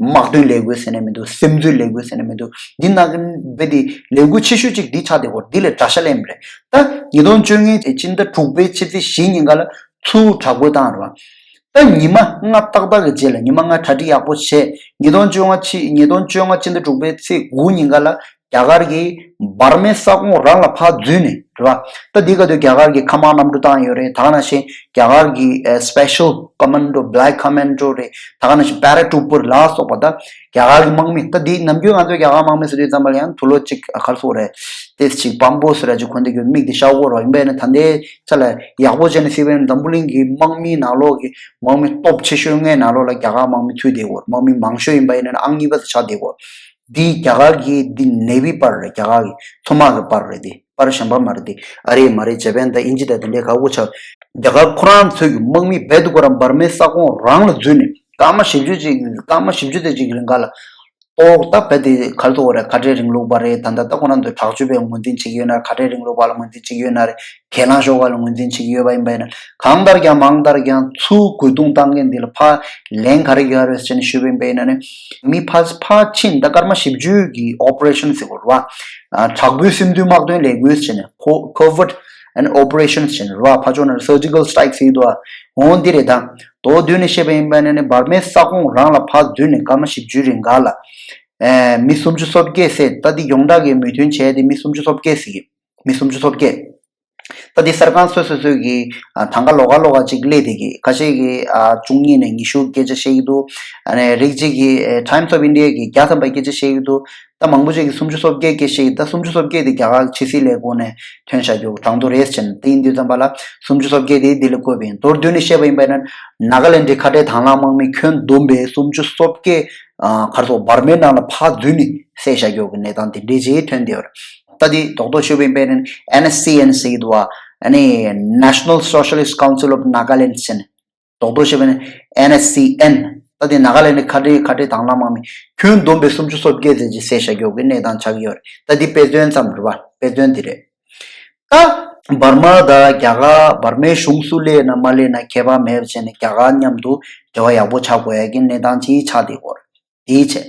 དམག་དོན་ལས་འགུལ་ཟེར་ནས་མི་འདུག་སིམ་འཛུལ་ལས་འགུལ་ཟེར་ནས་མི་འདུག་འདི་ནང་གི་བས་དེ་ལས་འགུལ་ཆེ་ཤོས་ཅིག་འདི་ཆགས་བསྡད་ཡོད་རེད། འདི་ལས་དགྲ་ཤ་ལེན་པ་རེད། ད་ཉིས་སྟོང་བཅོ་ལྔ་ཕྱི་ཟླ་དྲུག་པའི་ཕྱི་ཚེས་བཞི་ཉིན་ཀ་ལ་ཚུར་དྲག་རྒོལ་བཏང་རེད་པ། ད་ཉི་མ་ལྔ་ཏག་ཏག་གི་རྗེས་ལ་ཉི་མ་ལྔ་གྲ་སྒྲིག་ཡག་པོ་བྱས། ཉིས་སྟོང་བཅོ་ལྔ་ཕྱི་ཉིས་སྟོང་བཅོ་ལྔ་ཕྱི་ཟླ་དྲུག་པའི་ཚེས་དགུ་ཉིན་ཀ་ལ་རྒྱ་གར་གྱིས་འབར་མའི་ས་ཁོངས་རང་ལ་ཕར་འཛུལ་ནས་རེད་པ། ད་འདི་ག་དུས་རྒྱ་གར་གྱིས་མཁའ་དམག་གནམ་གྲུ་བཏང་ཡོད་རེད། ད་ག་ནང་བཞིན་རྒྱ་གར་གྱི་ཨ་special commando, black commando རེད། ད་ག་ནང་བཞིན་paratrooper ལ་སོགས་པ་ད་རྒྱ་གར་གྱི་དམག་མི། ད་འདི་ནམ་རྒྱུན་ང་ཚོས་རྒྱ་གར་དམག་མི་ཟེར་དུས་ཙམ་པ་ལ་ཡང་དུག་ལོག་ཅིག་ག་རེ་ཟེར་དགོས་རེད། ཏོག་ཙམ་ཅིག་སྤམ་པོ་ཟེར་ར་ཅིག་གོན་བསྡད་རྒྱུ་མིག་དེ་ཤར་གྱི་ཡོད་རེད་པ། ཡིན་པས་ན་ད་ལྟའི་ཆ་ལ་ཡག་པོ་བྱས་ནས་གཟིགས་པ་ཡིན་ན་འཛམ་བུ་གླིང་གི་དམག་མིའི་ནང་ལོགས་ཀྱི་དམག་མི་སྟོབས་ཆེ་ཤོས་ལྔའི་ནང་ལོགས་ལ་རྒྱ་གར་དམག་མི་ཚུད་བསྡད་ཡོད་རེད། དམག་མི་མང་ཤོས་ཡིན་པ་ཡིན་ན་ཨང་གཉིས་པ་དེ་ཆགས་བསྡད་ཡོད་རེད། འདི་རྒྱ་གར་གྱི་འདི་Navy་པར་རེད། རྒྱ་གར་གྱི་མཚོ་དམག་གི་པར་རེད། འདི་པར་གཞན་པ་མ་རེད། འདི་ཨ་རི་མ་རེད། ཇ་པན་དང་དབྱིན་ཇི་དང་དེ་འདྲའི་ཁག་པོ་ཆགས། རྒྱ་གར་ཁོ་རང་ཚོའི་གི་དམག་མི་རྦད་དེ་ཁོ་རང་འབར་མའི་ས་ཁོངས་རང་ལ་འཛུལ་ནས་སྐར་མ་བཞི་བཅུ་ཅིག་སྐར་མ་བཞི་བཅུ་དེ་ཅིག་གི་རིང་ག་ལ་ཏོག་ད་བེད་དེ་ག་རེ་ཟེར་དགོས་རེད། ཁ་བྲལ་རིང་ལུགས་པ་རེད། ད་ལྟ་ད་ཁོ་རང་ཚོས་དྲག་སྤྱོད་པའི་ངོས་འཛིན་བྱེད་ཀྱི་ཡོད་ན་རེད། ཁ་བྲལ་རིང་ལུགས་པ་ལ་ངོས་འཛིན་བྱེད་ཀྱི་ཡོད་ན་རེད། གྱེན་ལངས་ཤོག་ག་ལ་ངོས་འཛིན་བྱེད་ཀྱི་ཡོད་པ་ཡིན་པ་ཡིན་ན། གང་ལྟར་ཀྱང་མང་ལྟར་ཀྱང་ཚུར་རྒོལ་རྡུང་བཏང་མཁན་འདི་ལ་ཕར་ལན་ག་རེ་རྒྱག་རེད་ཟེར་ནས་ཞུས་པ་ཡིན་པ་ཡིན་ན་ནི། མི་ཕར་ཕར་ཕྱིན་ད་སྐར་མ་བཞི་བཅུ་གི་operation ཟེར་དགོས་རེད་པ། དྲག་པོའི་སིམ་འཛུལ་དམག་དོན་ལས་འགུལ་ཟེར་ནས་covert and operation ཟེར་ནས་རེད་པ། ཕར་ཕྱོགས་ནས་surgical strike ཟེར་གྱི་འདུག་འོང་འདི་རེད། ད་མདོར་བསྡུས་ནས་བཤད་པ་ཡིན་པ་ཡིན་ན་ནི་འབར་མའི་ས་ཁོངས་རང་ལ་ཕར་འཛུལ་ནས་སྐར་མ་བཞི་བཅུའི་རིང་ག་ལ། ཨེ། མི་སུམ་ཅུ་སོ་བརྒྱད་བསད། ད་འདི་ཡོངས་གྲགས་ཀྱི་མོས་མཐུན་བྱས་ཏེ་མི་སུམ་ཅུ་སོ་བརྒྱད་ཟེར་གྱི། མི་སུམ་ཅུ་སོ་བརྒྱད། ད་འདི་གསར་ཁང་སོ་སོ་སོས་ཀྱི་ཨ་གྲངས་ཀ་ལོགས་ཀ་ལོགས་ཀ་ཅིག་སླེབས་བསྡད་ཀྱི། ཁ་ཤས་ཀྱིས་ཨ་བཅུ་གཉིས་ནས་ཉི་ཤུ་སྐད་ཆ་བཤད་ཀྱི་འདུག་ཨ་ནི་རིགས་གཅིག་གིས་ཨེ་Times of India གིས་བརྒྱ་ཐམ་པ་སྐད་ཆ་བཤད་ཀྱི་འདུག་ད་མང་པོ་ཅིག་གིས་སུམ་ཅུ་སོ་བརྒྱད་སྐད་བཤད་ཀྱི། ད་སུམ་ཅུ་སོ་བརྒྱད་དེ་རྒྱ་གར་ཕྱི་སྲིད་ལས་ཁུངས་ནས་ཐོན་བཞག་རྒྱུ་གྲངས་ཐོ་རེད་ཟེར་ནས། དེ་ཡིན་དུས་ཙམ་པ་ལ་སུམ་ཅུ་སོ་བརྒྱད་དེ་འདི་ལ་བཀོད་པ་ཡིན། མདོར་བསྡུས་ནས་བཤད་པ་ཡིན་པ་ཡིན་ན་ནཱ་ག་ལེན་ཌི་ཁ་བྲལ་དྭང་བླངས་དམག་མི་ཁྱོན་བསྡོམས་པས་སུམ་ཅུ་སོ་བརྒྱད་ཨ་ག་རེ་ཟེར་དགོས་འབར་མའི་ནང་ལ་ཕར་འཛུལ་ནས་བསད་བཞག་རྒྱུ་གི་གནས་སྟངས་དེ་འདྲ་ཅིག་ཐོན་བསྡད་ཡོད་རེད། ད་འདི་རྡོག་རྡོག་ཞུས་པ་ཡིན་པ་ཡིན་ན་ཨེན་ཨེས་སི་ཨེན་ཟེར་གྱི་འདུག་པ། ཨ་ནི་National Socialist Council of Nagaland ཟེར་ནས། རྡོག་རྡོག་བཤད་པ་ཡིན་ན་ཨེན་ཨེས་སི་ཨེན། ད་དེ་ནཱ་ག་ལེན་ཌི་ཁ་བྲལ་ཁ་བྲལ་དྭང་བླངས་དམག་མི་ཁྱོན་བསྡོམས་པས་སུམ་ཅུ་སོ་བརྒྱད་ཙམ་ཅིག་བསད་བཞག་རྒྱུ་གི་གནས་སྟངས་ཆགས་ཀྱི་ཡོད་རེད། ད་འདི་དཔེ་མཚོན་ཙམ་རེད་པ། དཔེ་མཚོན་འདི་རེད། ད་འབར་མ་དང་རྒྱ་གར་འབར་མའི་གཞུང་སུ་སླེབས་ན་མ་སླེབས་ན་ཁྱད་པར་མེད་པ་བྱས་ནས་རྒྱ་གར་མཉམ་དུ་འབྲེལ་བ་ཡག་པོ་ཆགས་དགོས་ཡ་གི་གནས་སྟངས་ཅིག་ཆགས་བསྡད་ཡོད་རེད། དེའི་ཆེད།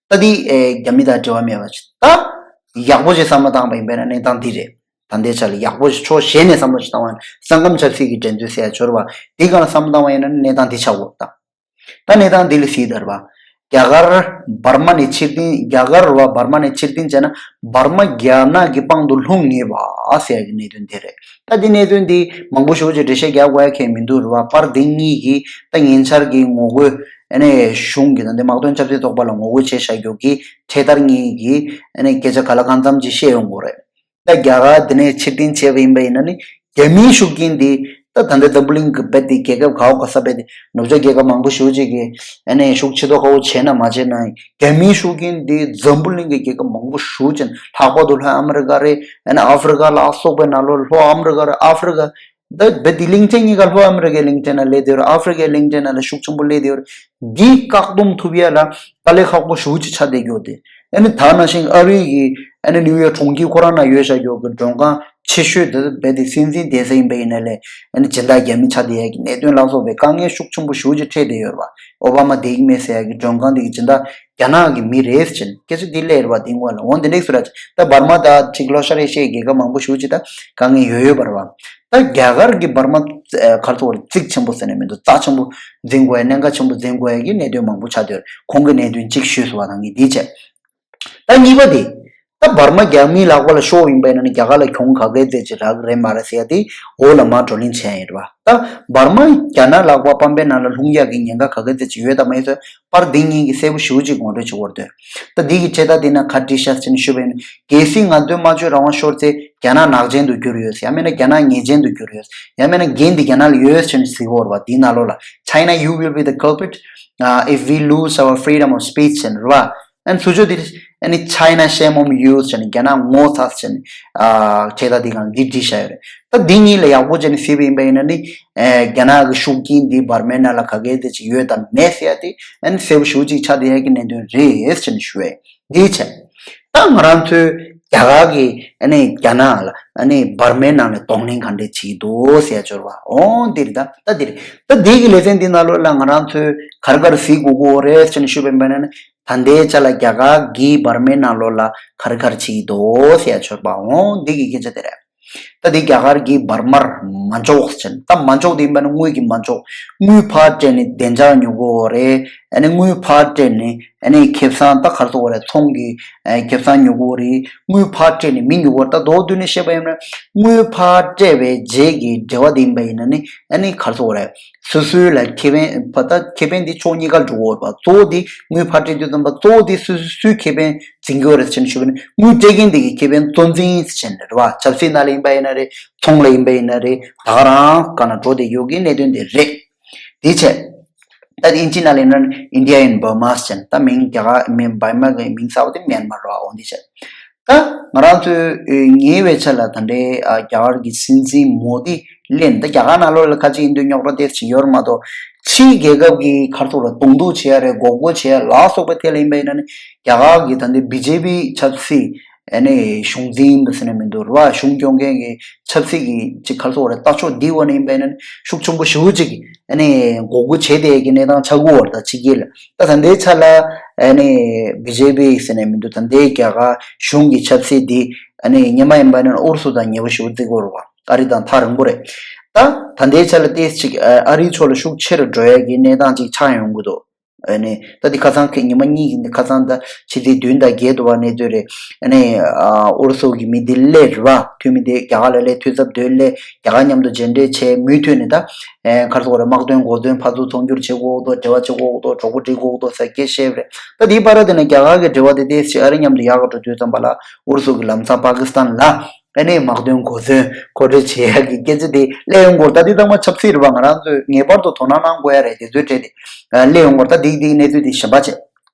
ད་འདི་ཨེ་རྒྱ་མི་དང་འབྲེལ་བ་མེད་པ་ཞིག་ད་ཡག་པོ་ཞིག་བསམ་བློ་བཏང་པ་ཡིན་པས་ན་གནས་སྟངས་འདི་རེད། ད་ལྟའི་ཆ་ལ་ཡག་པོ་ཞིག་ཕྱོགས་གཞན་ནས་བསམ་བློ་ཞིག་བཏང་བ་ཡིན་ན་སེམས་ཁམས་ཆབ་སྲིད་ཀྱི་འགྲན་རྩོད་ཟེར་ཡ་ཆོར་བ་འདི་སྒང་ལ་བསམ་བློ་བཏང་བ་ཡིན་ན་གནས་སྟངས་འདི་ཆགས་ཡོད་ད། ད་གནས་སྟངས་འདི་ལ་གཟིགས་དར་བ། རྒྱ་གར་འབར་མ་ནས་ཕྱིར་འཐེན་རྒྱ་གར་རུ་བ་འབར་མ་ནས་ཕྱིར་འཐེན་བྱས་ན་འབར་མ་རྒྱ་ནག་གི་པང་དུ་ལྷུང་ངེས་པ་ཟེར་ཡ་གི་གནད་དོན་དེ་རེད། ད་འདི་གནད་དོན་འདི་མང་པོ་ཞེ་པོ་ཅིག་འགྲེལ་བཤད་རྒྱག་དགོས་ཡ་གང་ཡང་མི་འདུག་རུ་བ། པར་འདི་གཉིས་ཀྱིས་ད་ཉེ་ཆར་གྱི་ངོ་རྒོལ་ཨ་ནི་གཞུང་གི་ད་ལྟའི་དམག་དོན་ཆབ་སྲིད་ཚོགས་པ་ལ་ངོ་རྒོལ་བྱས་བཞག་རྒྱུ་གི་འཕྲེད་དར་གཉིས་ཀྱི་ཨ་ནི་སྐད་ཆ་ག་ལ་གང་འཚམ་ཅིག་བཤད་ཡོང་གི་རེད། ད་རྒྱ་གར་འདི་ནས་ཕྱིར་འཐེན་བྱས་པ་ཡིན་པ་ཡིན་ན་ནི་རྒྱ་མིའི་ཤུགས་རྐྱེན་འདི་ད་ད་ལྟ་འཛམ་བུ་གླིང་གི་རྦད་དེ་རྒྱལ་ཁབ་ག་བ་ག་ས་རྦད་དེ་ནུབ་ཕྱོགས་རྒྱལ་ཁབ་མང་པོ་ཞེ་པོ་ཅིག་གིས་ཨ་ནི་ཤུགས་ཆེ་ཏོག་ཁ་པོ་བྱས་ན་མ་བྱས་ན་རྒྱ་མིའི་ཤུགས་རྐྱེན་འདི་འཛམ་བུ་གླིང་གི་རྒྱལ་ཁབ་མང་པོ་ཞེ་པོ་ཅིག་ལྷག་པར་དུ་ལྷོ་ཨ་མི་རི་ཀ་རེད། ཨ་ནི་ཨ་ཧྥེ་རི་ཀ་ལ་སོགས་པའི་ནང་ལོགས་ལྷོ་ཨ་མི་རི་ཀ་རེད། ཨ་ཧྥེ་རི་ཀ་ད་རྦད་དེ་གླིང་ཕྲན་གཉིས་ཀ་ལྷོ་ཨ་མི་རི་ཀའི་གླིང་ཕྲན་ནང་སླེབས་བསྡད་ཡོད་རེད། ཨ་ཧྥེ་རི་ཀའི་གླིང་ཕྲན་ནང་ལ་ཤུགས་ཆེན་པོ་སླེབས་བསྡད་ཡོད་རེད། འདི་བཀག་སྡོམ་ཐུབ་ཡ་ལ་དཀའ་ལས་ཁག་པོ་ཞེ་པོ་ཅིག་ཆགས་བསྡད་ཡོད་དེ། ཨ་ནི་ད་ནང་བཞིན་ཨ་རི་གི་ཨ་ནི་ནིའུ་ཡོག་གྲོང་ཁྱེར་ཁོ་རང་ནང་ཡོད་བཞག་ཡོད་ཀྱི་མགྲོན་ཁང་ ཆེ་ཤོས་དེ་རྦད་དེ་སྲིད་འཛིན་བསྡད་ས་ཡིན་པ་ཡིན་ན་ལས་ཨ་ནི་སྦྱིན་བདག་རྒྱ་མི་ཆགས་བསྡད་ཡ་གི་གནད་དོན་ལ་སོགས་པའི་དཀའ་ངལ་ཤུགས་ཆེན་པོ་ཞེ་པོ་ཅིག་འཕྲད་བསྡད་ཡོད་རེད་བ། ཨོ་བྷ་མ་བསྡད་ཀྱི་མེད་ཟེར་ཡ་གི་མགྲོན་ཁང་དེ་གི་སྦྱིན་བདག་རྒྱ་ནག་གི་མི་རེད་ཟེར་ནས་སྐད་ཆ་འདི་སླེབས་རེད་བ། དེ་སྔོན་ལ་འོ་འདི་འདྲས་སུ་ར་ད་འབར་མ་ད་ཅིག་ལྷོ་ཤར་ཨེ་ཤི་ཡའི་རྒྱལ་ཁབ་མང་པོ་ཞེ་པོ་ཅིག་ད་དཀའ་ངལ་ཡོད་ཡོད་པ་རེད་བ། ད་རྒྱ་གར་གྱི་འབར་མ་ཨ་ག་རེ་ཟེར་དགོས་རེད། རྩིག་ཆེན་པོ་ཟེར་ནས་མི་འདུག་རྩ་ཆེན་པོ་འཛིན་དགོས་ཡ། གནད་འགག་ཆེན་པོ་འཛིན་དགོས་ཡ་གི་གནད་དོན་མང་པོ་ཆགས་བསྡད་ཡོད་རེད། གོང་གི་གནད་དོན་གཅིག་ཞུས་སོང་བ་དང་གི་འདི་བྱས། ད་གཉིས་པ་དེ། ད་འབར་མ་རྒྱ་མིའི་ལག་པ་ལ་ཤོར་ཡིན་པ་ཡིན་ན་ནི་རྒྱ་གར་ལ་གྱོང་ག་གེ་ཙམ་ཅིག་རག་གི་རེད་མ་རེད་ཟེར་ཡ་དེ་འོག་ལ་མར་བགྲོ་གླེང་བྱས་ཡིན་རེད་བ། ད་འབར་མ་རྒྱ་ནག་ལག་པ་པམ་པའི་ནང་ལ་ལྷུང་ཡག་གི་ཉེན་ཁ་ག་གེ་ཙམ་ཅིག་ཡོད་དམ་མེད་ཚོད་པར་འདི་གཉིས་ཀྱིས་གསལ་པོ་ཞེ་པོ་ཅིག་ངོ་སྤྲོད་བྱེད་དགོས་འདུག་ད་འདི་གི་བྱེད་སྟངས་དེ་ན་ག་འདྲ་ཤག་ཅེས་ནས་ཞུས་པ་ཡིན་ན། གལ་སྲིད་ང་ཚོའི་སྨྲ་བརྗོད་རང་དབང་ཤོར་ཚེ་རྒྱ་ནག་ནག་ཅན་དུ་གྱུར་ཡོད། ཡང་མིན་ན་རྒྱ་ནག་ཉེས་ཅན་དུ་གྱུར་ཡོད། ཡང་མིན་ན་འགན་དེ་རྒྱ་ནག་ལ་ཡོད་ཅེས་ནས་ཟེར་གྱི་ཡོད་རེད་བ། འདིའི་ནང་ལོགས་ལ། China, you will be the culprit, uh, if we lose our freedom of speech ཟེར་ནས་རེད་བ། ཨ་ནི་ཚུར་ཕྱོགས་དེ་ཨ་ནི་China shame on you ཟེར་ནས་རྒྱ་ནག་ངོ་ཚ་ཟེར་ནས་ཨ་བྱས་ད་དེ་གང་འདི་བྲིས་བཞག་ཡོད་རེད། ད་འདི་གཉིས་ལ་ཡག་པོ་བྱས་ནས་གཟིགས་པ་ཡིན་པ་ཡིན་ན་ནི་ཨ་རྒྱ་ནག་གི་ཤུགས་རྐྱེན་འདི་འབར་མའི་ནང་ལ་ག་གེ་དེ་ཅིག་ཡོད་དམ་མེད་ཟེར་ཡ་དེ་ཨ་ནི་གསལ་པོ་ཞེ་པོ་ཅིག་ཆགས་བསྡད་ཡ་གི་གནད་དོན་རེད་ཟེར་ནས་ཞུ་ཡ་འདི་བྱས། ད་ང་རང་ཚོའི་རྒྱ་གར་གྱི་ཨ་ནི་རྒྱ་ནག་ལ་ཨ་ནི་འབར་མའི་ནང་ནས་གདོང་ལེན་ག་འདྲས་བྱེད་ཀྱི་འདུག་ཟེར་ཡ་འབྱོར་བ་འོང་འདི་རེད། ད་ད་འདི་རེད། ད་འདི་གི་ལེ་ཚན་འདི་ནང་ལོགས་ལ་ང་རང་ཚོས་ག་རེ་ག་རེ་གཟིགས་དགོས་ཀྱི་ཡོད་རེད་ཟེར་ནས་ཞུས་པ་ཡིན་པ་ན་ནི། ད་ལྟའི་ཆ་ལ་རྒྱ་གར་གྱིས་འབར་མའི་ནང་ལོགས་ལ་ག་རེ་ག་རེ་བྱེད་ཀྱི་འདུག་ཟེར་ཡ་འབྱོར་བ་འོང་འདི་གི་སྐད་ཆ་དེ་རེད། ད་འདི་རྒྱ་གར་གྱིས་འབར་མར་མ་འཇོག་ཟེར། ད་མ་འཇོག་དེ་ཡིན་པ་ནི་དངུལ་གྱིས་མ་འཇོག་དངུལ་ཕར་སྤྲད་ནས་བདེ་འཇགས་ཉོ་དགོས་རེད། ཨ་ནི་དངུལ་ཕར་སྤྲད་ནས་ཨ་ནི་ཁེ་བཟང་ད་ག་རེ་ཟེར་དགོས་རེད། ཚོང་གི་ཨ་ཁེ་བཟང་ཉོ་དགོས་རེད། དངུལ་ཕར་སྤྲད་ནས་མི་ཉོ་དགོས་རེད། ད་མདོར་བསྡུས་ནས་བཤད་པ་ཡིན་ན་དངུལ་ཕར་སྤྲད་པའི་རྗེས་ཀྱི་འབྲེལ་བ་དེ་ཡིན་པ་ཡིན་ན་ནི་ཨ་ནི་ག་རེ་ཟེར་དགོས་རེད། སོ་སོའི་ལ་ཁེ་ཕན་བ་ད་ཁེ་ཕན་དེ་ཕྱོགས་གཉིས་ཀར་འགྲོ་གི་ཡོད་པ། གཙོ་བོ་དེ་དངུལ་ཕར་སྤྲད་དུས་ཙམ་པ་གཙོ་བོ་དེ་སོ་སོ་སོའི་ཁེ་ཕན་འཛིན་གྱི་ཡོད་རེད་ཟེར་ནས་ཞུ་བ་ནི་དངུལ་སྤྲད་མཁན་དེ་གི་ཁེ་ཕན་གཙོ་འཛིན་ཟེར་ནས་རེད་བ། ཆབ་སྲིད་ནང་ལ་ཡིན་པ་ཡིན་ན་རེད། ཚོང་ལ་ཡིན་པ་ཡིན་ན་རེད། ད་ག་རང་ག་ན་འགྲོ་བསྡད་ཡོད་ཀྱི་གནད་དོན་དེ་རེད། དེ་བྱས། ད་དབྱིན་ཇི་ནང་ལ་ཡིན་ན་India in Burma ཟེར་ནས་ད་མིང་རྒྱ་གར་མིང་འབར་མ་གི་མིང་གསར་པ་དེ་མེན་མར་རེད་བ། འོ་འདི་བྱས། ད་ང་རང་ཚོས་ཨེ་ཉེ་བའི་ཆར་ལ་ད་ལྟའི་ཨ་རྒྱ་གར་གྱི་སྲིད་འཛིན་མོ་དི་ལན་ད་རྒྱ་གར་ནང་ལོགས་ལ་ཁ་ཅིག་ཡིན་དུས་རྙོག་དྲ་ཏོག་ཙམ་ཡོད་རེད་མ་གཏོགས། ཕྱིའི་རྒྱལ་ཁབ་ཀྱི་ག་རེ་ཟེར་དགོས་རེད། གདོང་གཏུག་བྱེད་ཡ་རེད། འགོག་རྒོལ་བྱེད་ཡ་ལ་སོགས་པའི་ཐད་ལ་ཡིན་པ་ཡིན་ན་ནི་རྒྱ་གར་གྱི་ད་ལྟའི་བི་ཇེ་པི་ཆབ་སྲིད་ཨ་ནི་གཞུང་འཛིན་པ་ཟེར་ན་མི་འདུག་རེད་བ། གཞུང་སྐྱོང་མཁན་གྱི་ཆབ་སྲིད་ཀྱི་ཅིག་ག་རེ་ཟེར་དགོས་རེད། ལྟ་ཕྱོགས་འདི་འོག་ནས་ཡིན་པ་ཡིན་ན་ནི་ཤུགས་ཆེན་པོ་ཞེ་པོ་ཅིག་ཨ་ནི་འགོག་རྒོལ་བྱེད་བསྡད་ཡ་གི་གནས་སྟངས་ཆགས་ཀྱི་ཡོད་རེད། ད་ཕྱི་རྒྱལ་ལ། ད་ད་ལྟའི་ཆ་ལ་ཨ་ནི་བི་ཇེ་པི་ཟེར་ནས་མི་འདུག་ད་ལྟའི་རྒྱ་གར་གཞུང་གི་ཆབ་སྲིད་འདི་ཨ་ནི་སྔོན་མ་ཡིན་པ་ན་ཨུ་རུ་སུ་དང་ཉེ་པོ་ཞེ་པོ་བརྩི་གི་ཡོད་རེད་བ། ཨ་རི་དང་ཐག་རིང་པོ་རེད། ད་ད་ལྟའི་ཆ་ལ་ཏོག་ཙམ་ཅིག་ཨ་རིའི་ཕྱོགས་ལ་ཤུགས་ཆེ་རུ་འགྲོ་ཡ་གི་གནས་སྟངས་ཅིག་ཆགས་ཡོང་གི་འདུག་ཨ་ནི་ད་འདི་ཁ་སང་ཁ་ཉི་མ་གཉིས་ཀྱི་འདི་ཁ་སང་ད་ཕྱི་ཚེས་བདུན་དང་བརྒྱད་དུ་བ་གནས་ཚུལ་རེད། ཨ་ནི་ཨ་ཨུ་རུ་སུ་གི་མི་འདི་སླེབས་རེད་བ། འཐུས་མི་འདི་རྒྱ་གར་ལ་སླེབས། འཐུས་ཚབ་འདི་སླེབས། རྒྱ་གར་མཉམ་དུ་མཇལ་འཕྲད་བྱས། མུ་མཐུད་ནས་ད་ཨེ་ག་རེ་ཟེར་དགོས་རེད། དམག་དོན་འགོ་འཛིན་ཕར་ཚུར་ཚོང་སྒྱུར་བྱེད་དགོས་འདུག་འབྲེལ་བ་བྱེད་དགོས་འདུག་གྲོགས་པོ་སྒྲིག་དགོས་འདུག་ཟེར་སྐད་བཤད་པ་རེད། ད་འདིའི་བར་དེ་ནས་རྒྱ་གར་གྱི་འབྲེལ་བ་དེ་ཏོག་ཙམ་ཨ་རི་མཉམ་དུ་ཡག་ག་འགྲོ་དུས་ཙམ་པ་ལ་ཨུ་རུ་སུ་གི་ལམ་སང་པ་ཀི་སི་ཐན་ལ་ཨ་ནི་དམག་དོན་གོ་མཚོན་མཁོ་སྤྲོད་བྱེད་ཡག་གི་སྐད་ཆ་དེ་སླེབས་ཡོང་གི་ཡོད་རེད། ད་འདི་ཚང་མ་ཆབ་སྲིད་རེད་བ། ང་རང་ཚོས་ངེས་པར་དུ་དོ་སྣང་གནང་དགོས་ཡ་རེད། དེ་ཚོའི་གྲས་དེ་ཨ་སླེབས་ཡོང་གི་ཡོད་རེད། ད་འདི་འདིའི་གནས་ཚུལ་དེ་གཞན་པ་བྱས།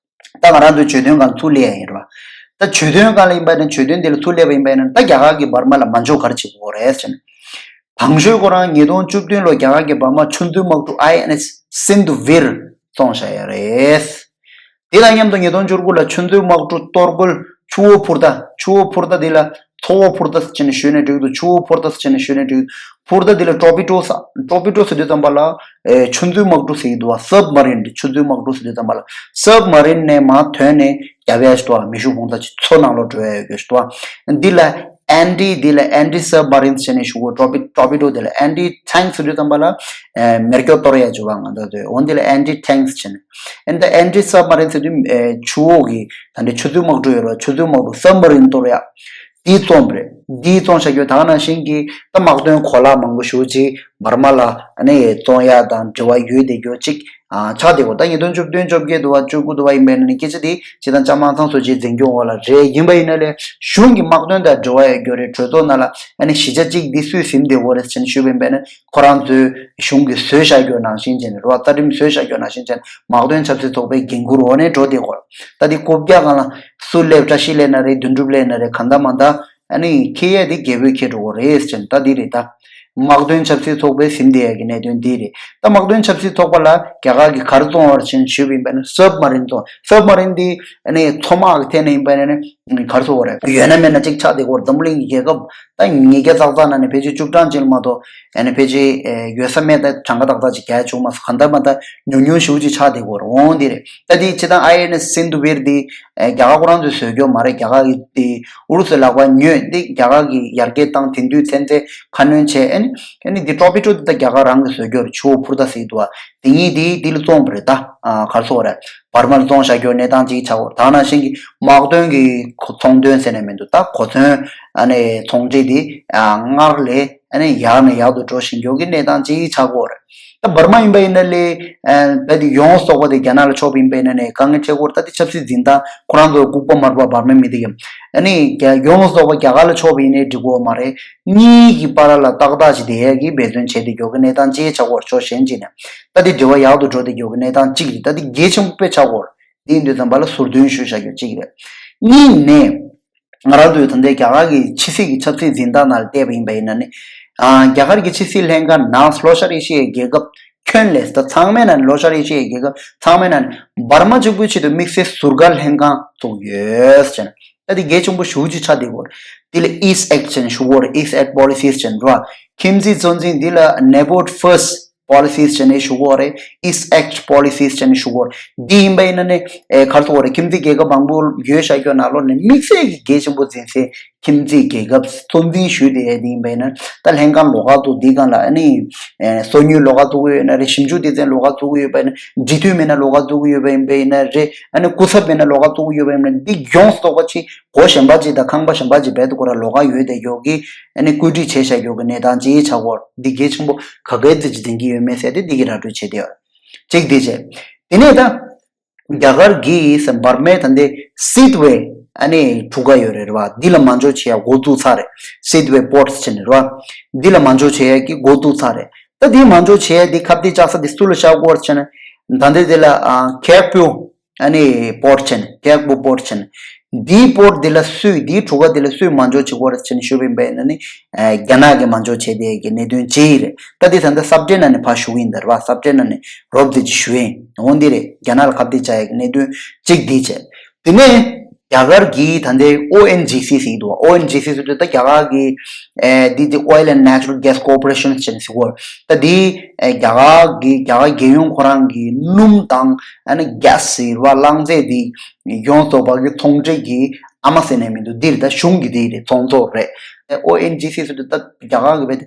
ད་ང་རང་ཚོའི་བརྗོད་དོན་སྒང་ཚུར་སླེབས་ཡ་ཡིན་རེད་བ། ད་བརྗོད་དོན་སྒང་ལ་ཡིན་པ་ཡིན་ན། བརྗོད་དོན་དེ་ལ་ཚུར་སླེབས་པ་ཡིན་པ་ཡིན་ན། ད་རྒྱ་གར་གྱིས་འབར་མ་ལ་མ་འཇོག་ག་རེ་བྱེད་དགོས་རེད་ཟེར་ན། དང་ཤོས་ཁོ་རང་ཉིས་སྟོང་བཅུ་བདུན་ལོ་རྒྱ་གར་གྱིས་འབར་མ་ཆུ་མཛོད་དམག་གྲུ་ཨའི་ཨེན་ཨེས་སིན་དྷུ་བིར་བཙོང་བཞག་ཡ་རེད། དེ་དང་མཉམ་དུ་ཉིས་སྟོང་བཅུ་དགུ་ལ་ཆུ་མཛོད་དམག་གྲུ་གཏོར་རྒོལ་ཆུ་བོ་འཕུར་མདའ། ཆུ་བོ་འཕུར་མདའ་དེ་ལ་མཚོ་བོ་འཕུར་མདའ་ཟེར་ནས་ཞུས་ནས་འགྲིག་འདུག་ཆུ་བོ་འཕུར་མདའ་ཟེར་ནས་ཞུས་ནས་འགྲིག་འཕུར་མདའ་དེ་ལ་ཏོར་པི་ཏོ་ཟེར། ཏོར་པི་ཏོ་ཟེར་དུས་ཙམ་པ་ལ་ཨེ་ཆུ་མཛོད་དམག་གྲུ་ཟེར་གྱི་འདུག་བ། སབ་མ་རིན། ཆུ་མཛོད་དམག་གྲུ་ཟེར་དུས་ཙམ་པ་ལ་སབ་མ་རིན་ནས་མར་ཐོན་ནས་རྒྱབ་ཡ་ཞིག་འདུག་བ། མེ་ཤུགས་འཕུར་མདའ་ཅིག་མཚོ་ནང་ལོགས་འགྲོ་ཡ་ཡོད་རྒྱུ་ཞིག་འདུག་བ། འདི་ལ་ཨན་ཊི། འདི་ལ་ཨན་ཊི་སབ་མ་རིན་ཟེར་ནས་ཞུ་གོ། ཏོར་པི་ཏོར་པི་ཏོ། འདི་ལ་ཨན་ཊི་ཐེངཀ་ཟེར་དུས་ཙམ་པ་ལ་ཨེ་མེ་སྒྱོགས་གཏོར་ཡ་ཅིག་བ། ང་ཚོ་དེ་འོ་འདི་ལ་ཨན་ཊི་ཐེངཀ་ཟེར་ནས། ཨན་ཊི་ཨན་ཊི་སབ་མ་རིན་ཟེར་དུས་ཨེ་ཆུ་འོག་གི་ད་ནི་ཆུ་མཛོད་དམག་གྲུ་ཡོད་རེད་བ། ཆུ་མཛོད་དམག་གྲུ་སབ་མ་རིན་གཏོར་ཡ། འདི་བཙོངས་པ་རེད། འདི་བཙོང་བཞག་རྒྱུ་ད་ག་ནང་བཞིན་གྱི་ད་དམག་དོན་གོ་ལག་མང་པོ་ཞེ་པོ་ཅིག་འབར་མ་ལ་ཨ་ནི་བཙོང་ཡ་དང་འབྲེལ་བ་ཡོད་བསྡད་རྒྱུ་ཅིག་ཨ་ཆགས་བསྡད་ཡོད། ད་ཉིས་སྟོང་བཅུ་བདུན་བཅོ་བརྒྱད་དུ་བ་བཅུ་དགུ་དུ་བ་ཡིན་པ་ཡིན་ན་ནི་སྐད་ཆ་དེ་སྤྱིར་བཏང་ལྕམ་ཨང་སང་སུ་ཅིའི་འཛིན་སྐྱོང་འོག་ལ་རེད། ཡིན་པ་ཡིན་ན་ལས་གཞུང་གི་དམག་དོན་དང་འབྲེལ་བ་ཡོད་རྒྱུ་རེད། གྲོས་ཚོགས་ནང་ལ་ཨ་ནི་བཞི་ཆ་གཅིག་འདི་སུས་ཟིན་བསྡད་ཡོད་རེད་ཟེར་ནས་ཞུས་པ་ཡིན་པ་ཡིན་ན་ཁོ་རང་ཚོའི་གཞུང་གིས་བཟོས་བཞག་རྒྱུ་ནང་བཞིན་བྱས་ནས་རེད་བ། རྩ་ཁྲིམས་བཟོས་བཞག་རྒྱུ་ནང་བཞིན་བྱས་ནས་དམག་དོན་ཆབ་སྲིད་ཚོགས་པའི་འགན་འཁུར་འོག་ནས་འགྲོ་བསྡད་ཡོད་རེད། ད་འདི་རྐུབ་བཀྱག་སྒང་ལ་སུ་སླེབས། བཀྲ་ཤིས་སླེབས་ན་རེད། དོན་གྲུབ་སླེབས་ན་རེད། གང་ལྟར་མ་ལྟར་ཨ་ནི་འཁྱེར་ཡས་དེ་རྒྱལ་པོས་འཁྱེར་འགྲོ་གི་རེད་ཟེར་ནས། ད་འདི་རེད། ད་ དམག་དོན་ཆབ་སྲིད་ཚོགས་པས་ཟིན་བསྡད་ཡ་གི་གནད་དོན་འདི་རེད། ད་དམག་དོན་ཆབ་སྲིད་ཚོགས་པ་ལ་རྒྱ་གར་གྱིས་ག་རེ་བཙོང་བར་བྱས་ཞུས་པ་ཡིན་པ་ན་སབ་མ་རིན་བཙོང་། སབ་མ་རིན་འདི་ཨ་ནི་མཚོ་དམག་གི་ཐད་ནས་ཡིན་པ་ན་ནི་ག་རེ་ཟེར་དགོས་རེད། ཡོད་ན་མེད་ན་གཅིག་ཆགས་བསྡད་ཀྱི་ཡོད་རེད། འཛམ་བུ་གླིང་གི་རྒྱལ་ཁབ་ད་ཉིས་བརྒྱ་ཙག་ཙག་ནང་ནས་ཕལ་ཆེར་བཅུ་གྲངས་ཅིག་ལ་མ་གཏོགས་ཨ་ནི་ཕལ་ཆེར་ཡོད་ས་མེད། ད་གྲངས་ཀ་ཏག་ཏག་ཅིག་རྒྱག་ཡ་བྱུང་མ་སོང་། གང་ལྟར་མ་ད་ཉུང་ཉུང་ཞེ་པོ་ཅིག་ཆགས་བསྡད་ཀྱི་ཡོད་རེད། འོང་འདི་རེད། ད་འདི་སྤྱིར་བཏང་ཨའི་ཨེན་ཨེས་སིན་དྷུ་བིར་འདི་རྒྱ་གར་ཁོ་རང་ཚོས་བཟོས་ཀྱི་ཡོད་མ་རེད། རྒྱ་གར་གྱི་འདི་ཨུ་རུ་སུའི་ལག་པར་ཉོས། འདི་རྒྱ་གར་གྱིས་ཡར་རྒྱས་བཏང་། དེང་དུས་ཚན་རྩལ་ཁ་སྣོན་བྱས། ཨ་ནི་ཨ་ནི་འདི་ཀྲོ་པི་ཀྲོ་འདི་ད་རྒྱ་གར་རང་གིས་བཟོས་ཀྱི་ཡོད་རེད། ཆུ་བོ་ཕུར་ཐ་ཟེར་གྱི་འདུག་བ། དེ་གཉིས་དེ་དེ་ལ་བཙོངས་པ་རེད། ད་ཨ་ག་རེ་ཟེར་དགོས་རེད། འབར་མ་ལ་བཙོངས་བཞག་རྒྱུ་གནས་སྟངས་གཅིག་ཆགས་ཡོད་རེད། ད་ནང་བཞིན་གྱི་དམག་དོན་གྱི་གོ་ཚོང་དོན་ཟེར་ནས་མི་འདུག་ད་གོ་མཚོན་ཨ་ནི་ཚོང་འབྲེལ་དེ་ཨ་སྔར་ལས་ཨ་ནི་ཡག་ནས་ཡག་ཏུ་འགྲོ་བཞིན་ཡོད་ཀྱི་གནས་སྟངས་གཅིག་ཆགས་ཀྱི་ཡོད་རེད། ད་འབར་མ་ཡིན་པ་ཡིན་ན་ལས་ཨ་རྦད་དེ་ཡོངས་སུ་རྫོགས་པ་དེ་རྒྱ་ནག་ལ་ཕྱོགས་པ་ཡིན་པ་ཡིན་ན་ནས་དཀའ་ངལ་འཕྲད་ཀྱི་ཡོད་རེད། ད་དེ་ཆབ་སྲིད་འཛིན་སྟངས་ཁོ་རང་ཚོ་ལྐུགས་པ་མ་རེད་པ། འབར་མའི་མི་དེ་གི་ཨ་ནི་རྒྱ་ཡོངས་སུ་རྫོགས་པ་རྒྱ་གར་ལ་ཕྱོགས་པ་ཡིན་ནའི་འགྲིག་གི་ཡོད་མ་རེད། གཉིས་ཀྱི་བར་ལ་ཏག་ཏག་ཅིག་བསྡད་ཡས་ཀྱི་འབད་བརྩོན་བྱས་ཏེ་ཡོད་ཀྱི་གནས་སྟངས་གཅིག་ཆགས་ཀྱི་ཡོད་རེད། ཕྱོགས་གཞན་ཅིག་ནས་ད་དེ་འབྲེལ་བ་ཡག་ཏུ་འགྲོ་བསྡད་ཡོད་ཀྱི་གནས་སྟངས་གཅིག་རེད། ད་དེ་གལ་ཆེན་པོ་དཔེ་ཆགས་ཀྱི་ཡོད་རེད། དེ་ཡིན་དུས་ཙམ་པ་ལ་ཟུར་འདོན་ཞུས་བཞག་རྒྱུ་གཅིག་རེད། གཉིས་ནས་ང་རང་ཚོའི་ད་ལྟའི་རྒྱ་གར་གྱི་ཕྱི་སྲིད་ཀྱི་ཆབ་སྲིད་འཛིན་སྟངས་ནང་ལ་བལྟས་པ་ཡིན་པ་ཡིན་ན་ནི། ཨ་རྒྱ་གར་གྱི་ཕྱི་སྲིད་ལྷན་ཁང་ནང་ལྷོ་ཤར་ཨེ་ཤི་ཡའི་རྒྱལ་ཁབ་ཁྱོན་ལས་ད་ཚང་མའི་ནང་ནས་ལྷོ་ཤར་ཨེ་ཤི་ཡའི་རྒྱལ་ཁབ་ཚང་མའི་ནང་ནས་འབར་མ་གཅིག་པུའི་ཆེད་དུ་དམིགས་བསལ་ཟུར་བཀའ་ལྷན་ཁང་བཙུགས་ཡོད་ཟེར་ནས། ད་དེ་གལ་ཆེན་པོ་ཞེ་པོ་ཅིག་ཆགས་བསྡད་ཡོད་རེད། དེ་ལ་ཨིསཊ་ཨེཀཊ་ཟེར་ནས་ཞུ་གི་ཡོད་རེད། ཨིསཊ་ཨེཀཊ་པོ་ལི་སིས་ཟེར་ནས་རེད་བ། ཁྱིམ་མཚེས་གཙོ་འཛིན་འདི་ལ་ནེ་བོར་ཌི་ཕར་སི་ཊི་པོ་ལི་སིས་ཟེར་ནས་ཞུ་གི་ཡོད་རེད། ཨིསཊ་ཨེཀཊ་པོ་ལི་སིས་ཟེར་ནས་ཞུ་གི་ཡོད་རེད། འདི་ཡིན་པ་ཡིན་ན་ནི་ཨེ་ག་རེ་ཟེར་དགོས་རེད། ཁྱིམ་མཚེས་རྒྱལ་ཁབ་མང་པོ་ཡོད་བཞག་རྒྱུ་ནང་ལོགས་ནས་དམིགས་བསལ་གྱི་གལ་ཆེན་པོ་འཛིན་སའི་ཁྱིམ་མཚེས་རྒྱལ་ཁབ་གཙོ་འཛིན་ཞུས་བསྡད་ཡས་འདི་ཡིན་པ་ཡིན་ན། ད་ལྷན་ཁང་ལོགས་ཀ་བཙུགས། འདིའི་སྒང་ལ་ཨ་ནི་ཨེ་སོ་ཉུལ་ལོགས་ཀ་བཙུགས་ཀྱི་ཡོད་ན་རེད། ཞིབ་འཇུག་སྡེ་ཚན་ལོགས་ཀ་བཙུགས་ཀྱི་ཡོད་པ་ཡིན་ན། འབྲེལ་མཐུད་མེད་ན་ལོགས་ཀ་བཙུགས་ཀྱི་ཡོད་པ་ཡིན་པ་ཡིན་ན་རེད། ཨ་ནི་སྐུ་ཚབ་མེད་ན་ལོགས་ཀ་བཙུགས་ཀྱི་ཡོད་པ་ཡིན་ན། འདི་ཡོངས་སུ་རྫོགས་པ་ཅིག་སྒོ་གཞན་པ་ཅིག་དང་ཁང་པ་གཞན་པ་ཅིག་རྦད་དེ་ཁོ་རང་ལོགས་ཀ་ཡོད་བསྡད་ཡོད་ཀྱི་ཨ་ནི་བཀོད་སྒྲིག་བྱས་བཞག་ཡོད་ཀྱི་གནས་སྟངས་ཅིག་ཆགས་ཀྱི་ཡོད་རེད། འདི་གལ་ཆེན་པོ་ག་གེ་ཙི་ཅིག་ལྡན་གྱི་ཡོད་མེད་ཟེར་ཏེ་འདི་གི་ར་སྤྲོད་བྱས་བསྡད་ཡོད་རེད། གཅིག་འདི་བྱས། དེ་ནས་ད་རྒྱ་གར་གྱིས་འབར་མའི་ད་ལྟའི་སིད་ཝེ་ཨ་ནི་གྲུ་ཁ་ཡོད་རེད་བ། འདི་ལ་མ་འཇོག་བྱེད་ཡ་འགོ་བཙུགས་ཚར་རེད། སིད་ཝེ་པོར་ཊི་ཟེར་ནས་རེད་བ། འདི་ལ་མ་འཇོག་བྱེད་ཡ་གི་འགོ་བཙུགས་ཚར་རེད། ད་འདི་མ་འཇོག་བྱེད་ཡ་འདི་ཁ་གཏད་བཅག་ས་འདི་སུ་ལ་བཞག་དགོས་རེད་ཟེར་ན། ད་ལྟའི་འདི་ལ་ཨ་ཁེག་པུ་ཨ་ནི་པོར་ཊི་ཟེར་ནས། ཁེག་པུ་པོར་ཊི་ཟེར་ནས། འདིའི་པོར་ཊི་འདི་ལ་སུས། འདིའི་གྲུ་ཁ་འདི་ལ་སུས་མ་འཇོག་བྱེད་དགོས་རེད་ཟེར་ནས་ཞུས་པ་ཡིན་པ་ཡིན་ན་ནི། ཨ་རྒྱ་ནག་གིས་མ་འཇོག་བྱས་བསྡད་ཀྱི་གནད་དོན་གཅིག་རེད། ད་འདི་ད་ལྟ་ས་བཀྲའི་ནང་ནས་ཕར་ཞུ་གི་ཡིན་ད་རེད་བ། ས་བཀྲའི་ནང་ནས་རོབ་ཙམ་ཅིག་ཞུ་ཡིན། འོ་འདི་རེད། རྒྱ་ནག་ལ་ཁ་གཏད་བཅག་ཡ་གི་གནད་དོན་གཅིག་འདི་བྱས། དེ་ནས་རྒྱ་གར་གྱིས་ད་ལྟའི་ཨོ་ཨེན་ཇི་སི་ཟེར་གྱི་འདུག་ཨོ་ཨེན་ཇི་སི་ཟེར་དུས་ད་རྒྱ་གར་གྱི་ཨེ་འདི་འདི་Oil and Natural Gas Corporation ཟེར་ནས་ཟེར་གོ། ད་འདི་ཨེ་རྒྱ་གར་གྱི་རྒྱ་གར་རྒྱལ་ཡོངས་ཁོ་རང་གི་སྣུམ་དང་ཨ་ནི་གྷེ་སི་ཟེར་བ་རླངས་རྫས་འདི་ཡོངས་རྫོགས་པ་གི་ཚོང་འབྲེལ་གྱི་ཨ་མ་ཟེར་ནས་མི་འདུག་འདིར་ད་གཞུང་གི་དེ་རེད། ཚོང་ཚོགས་རེད། ཨོ་ཨེན་ཇི་སི་ཟེར་དུས་ད་རྒྱ་གར་གི་རྦད་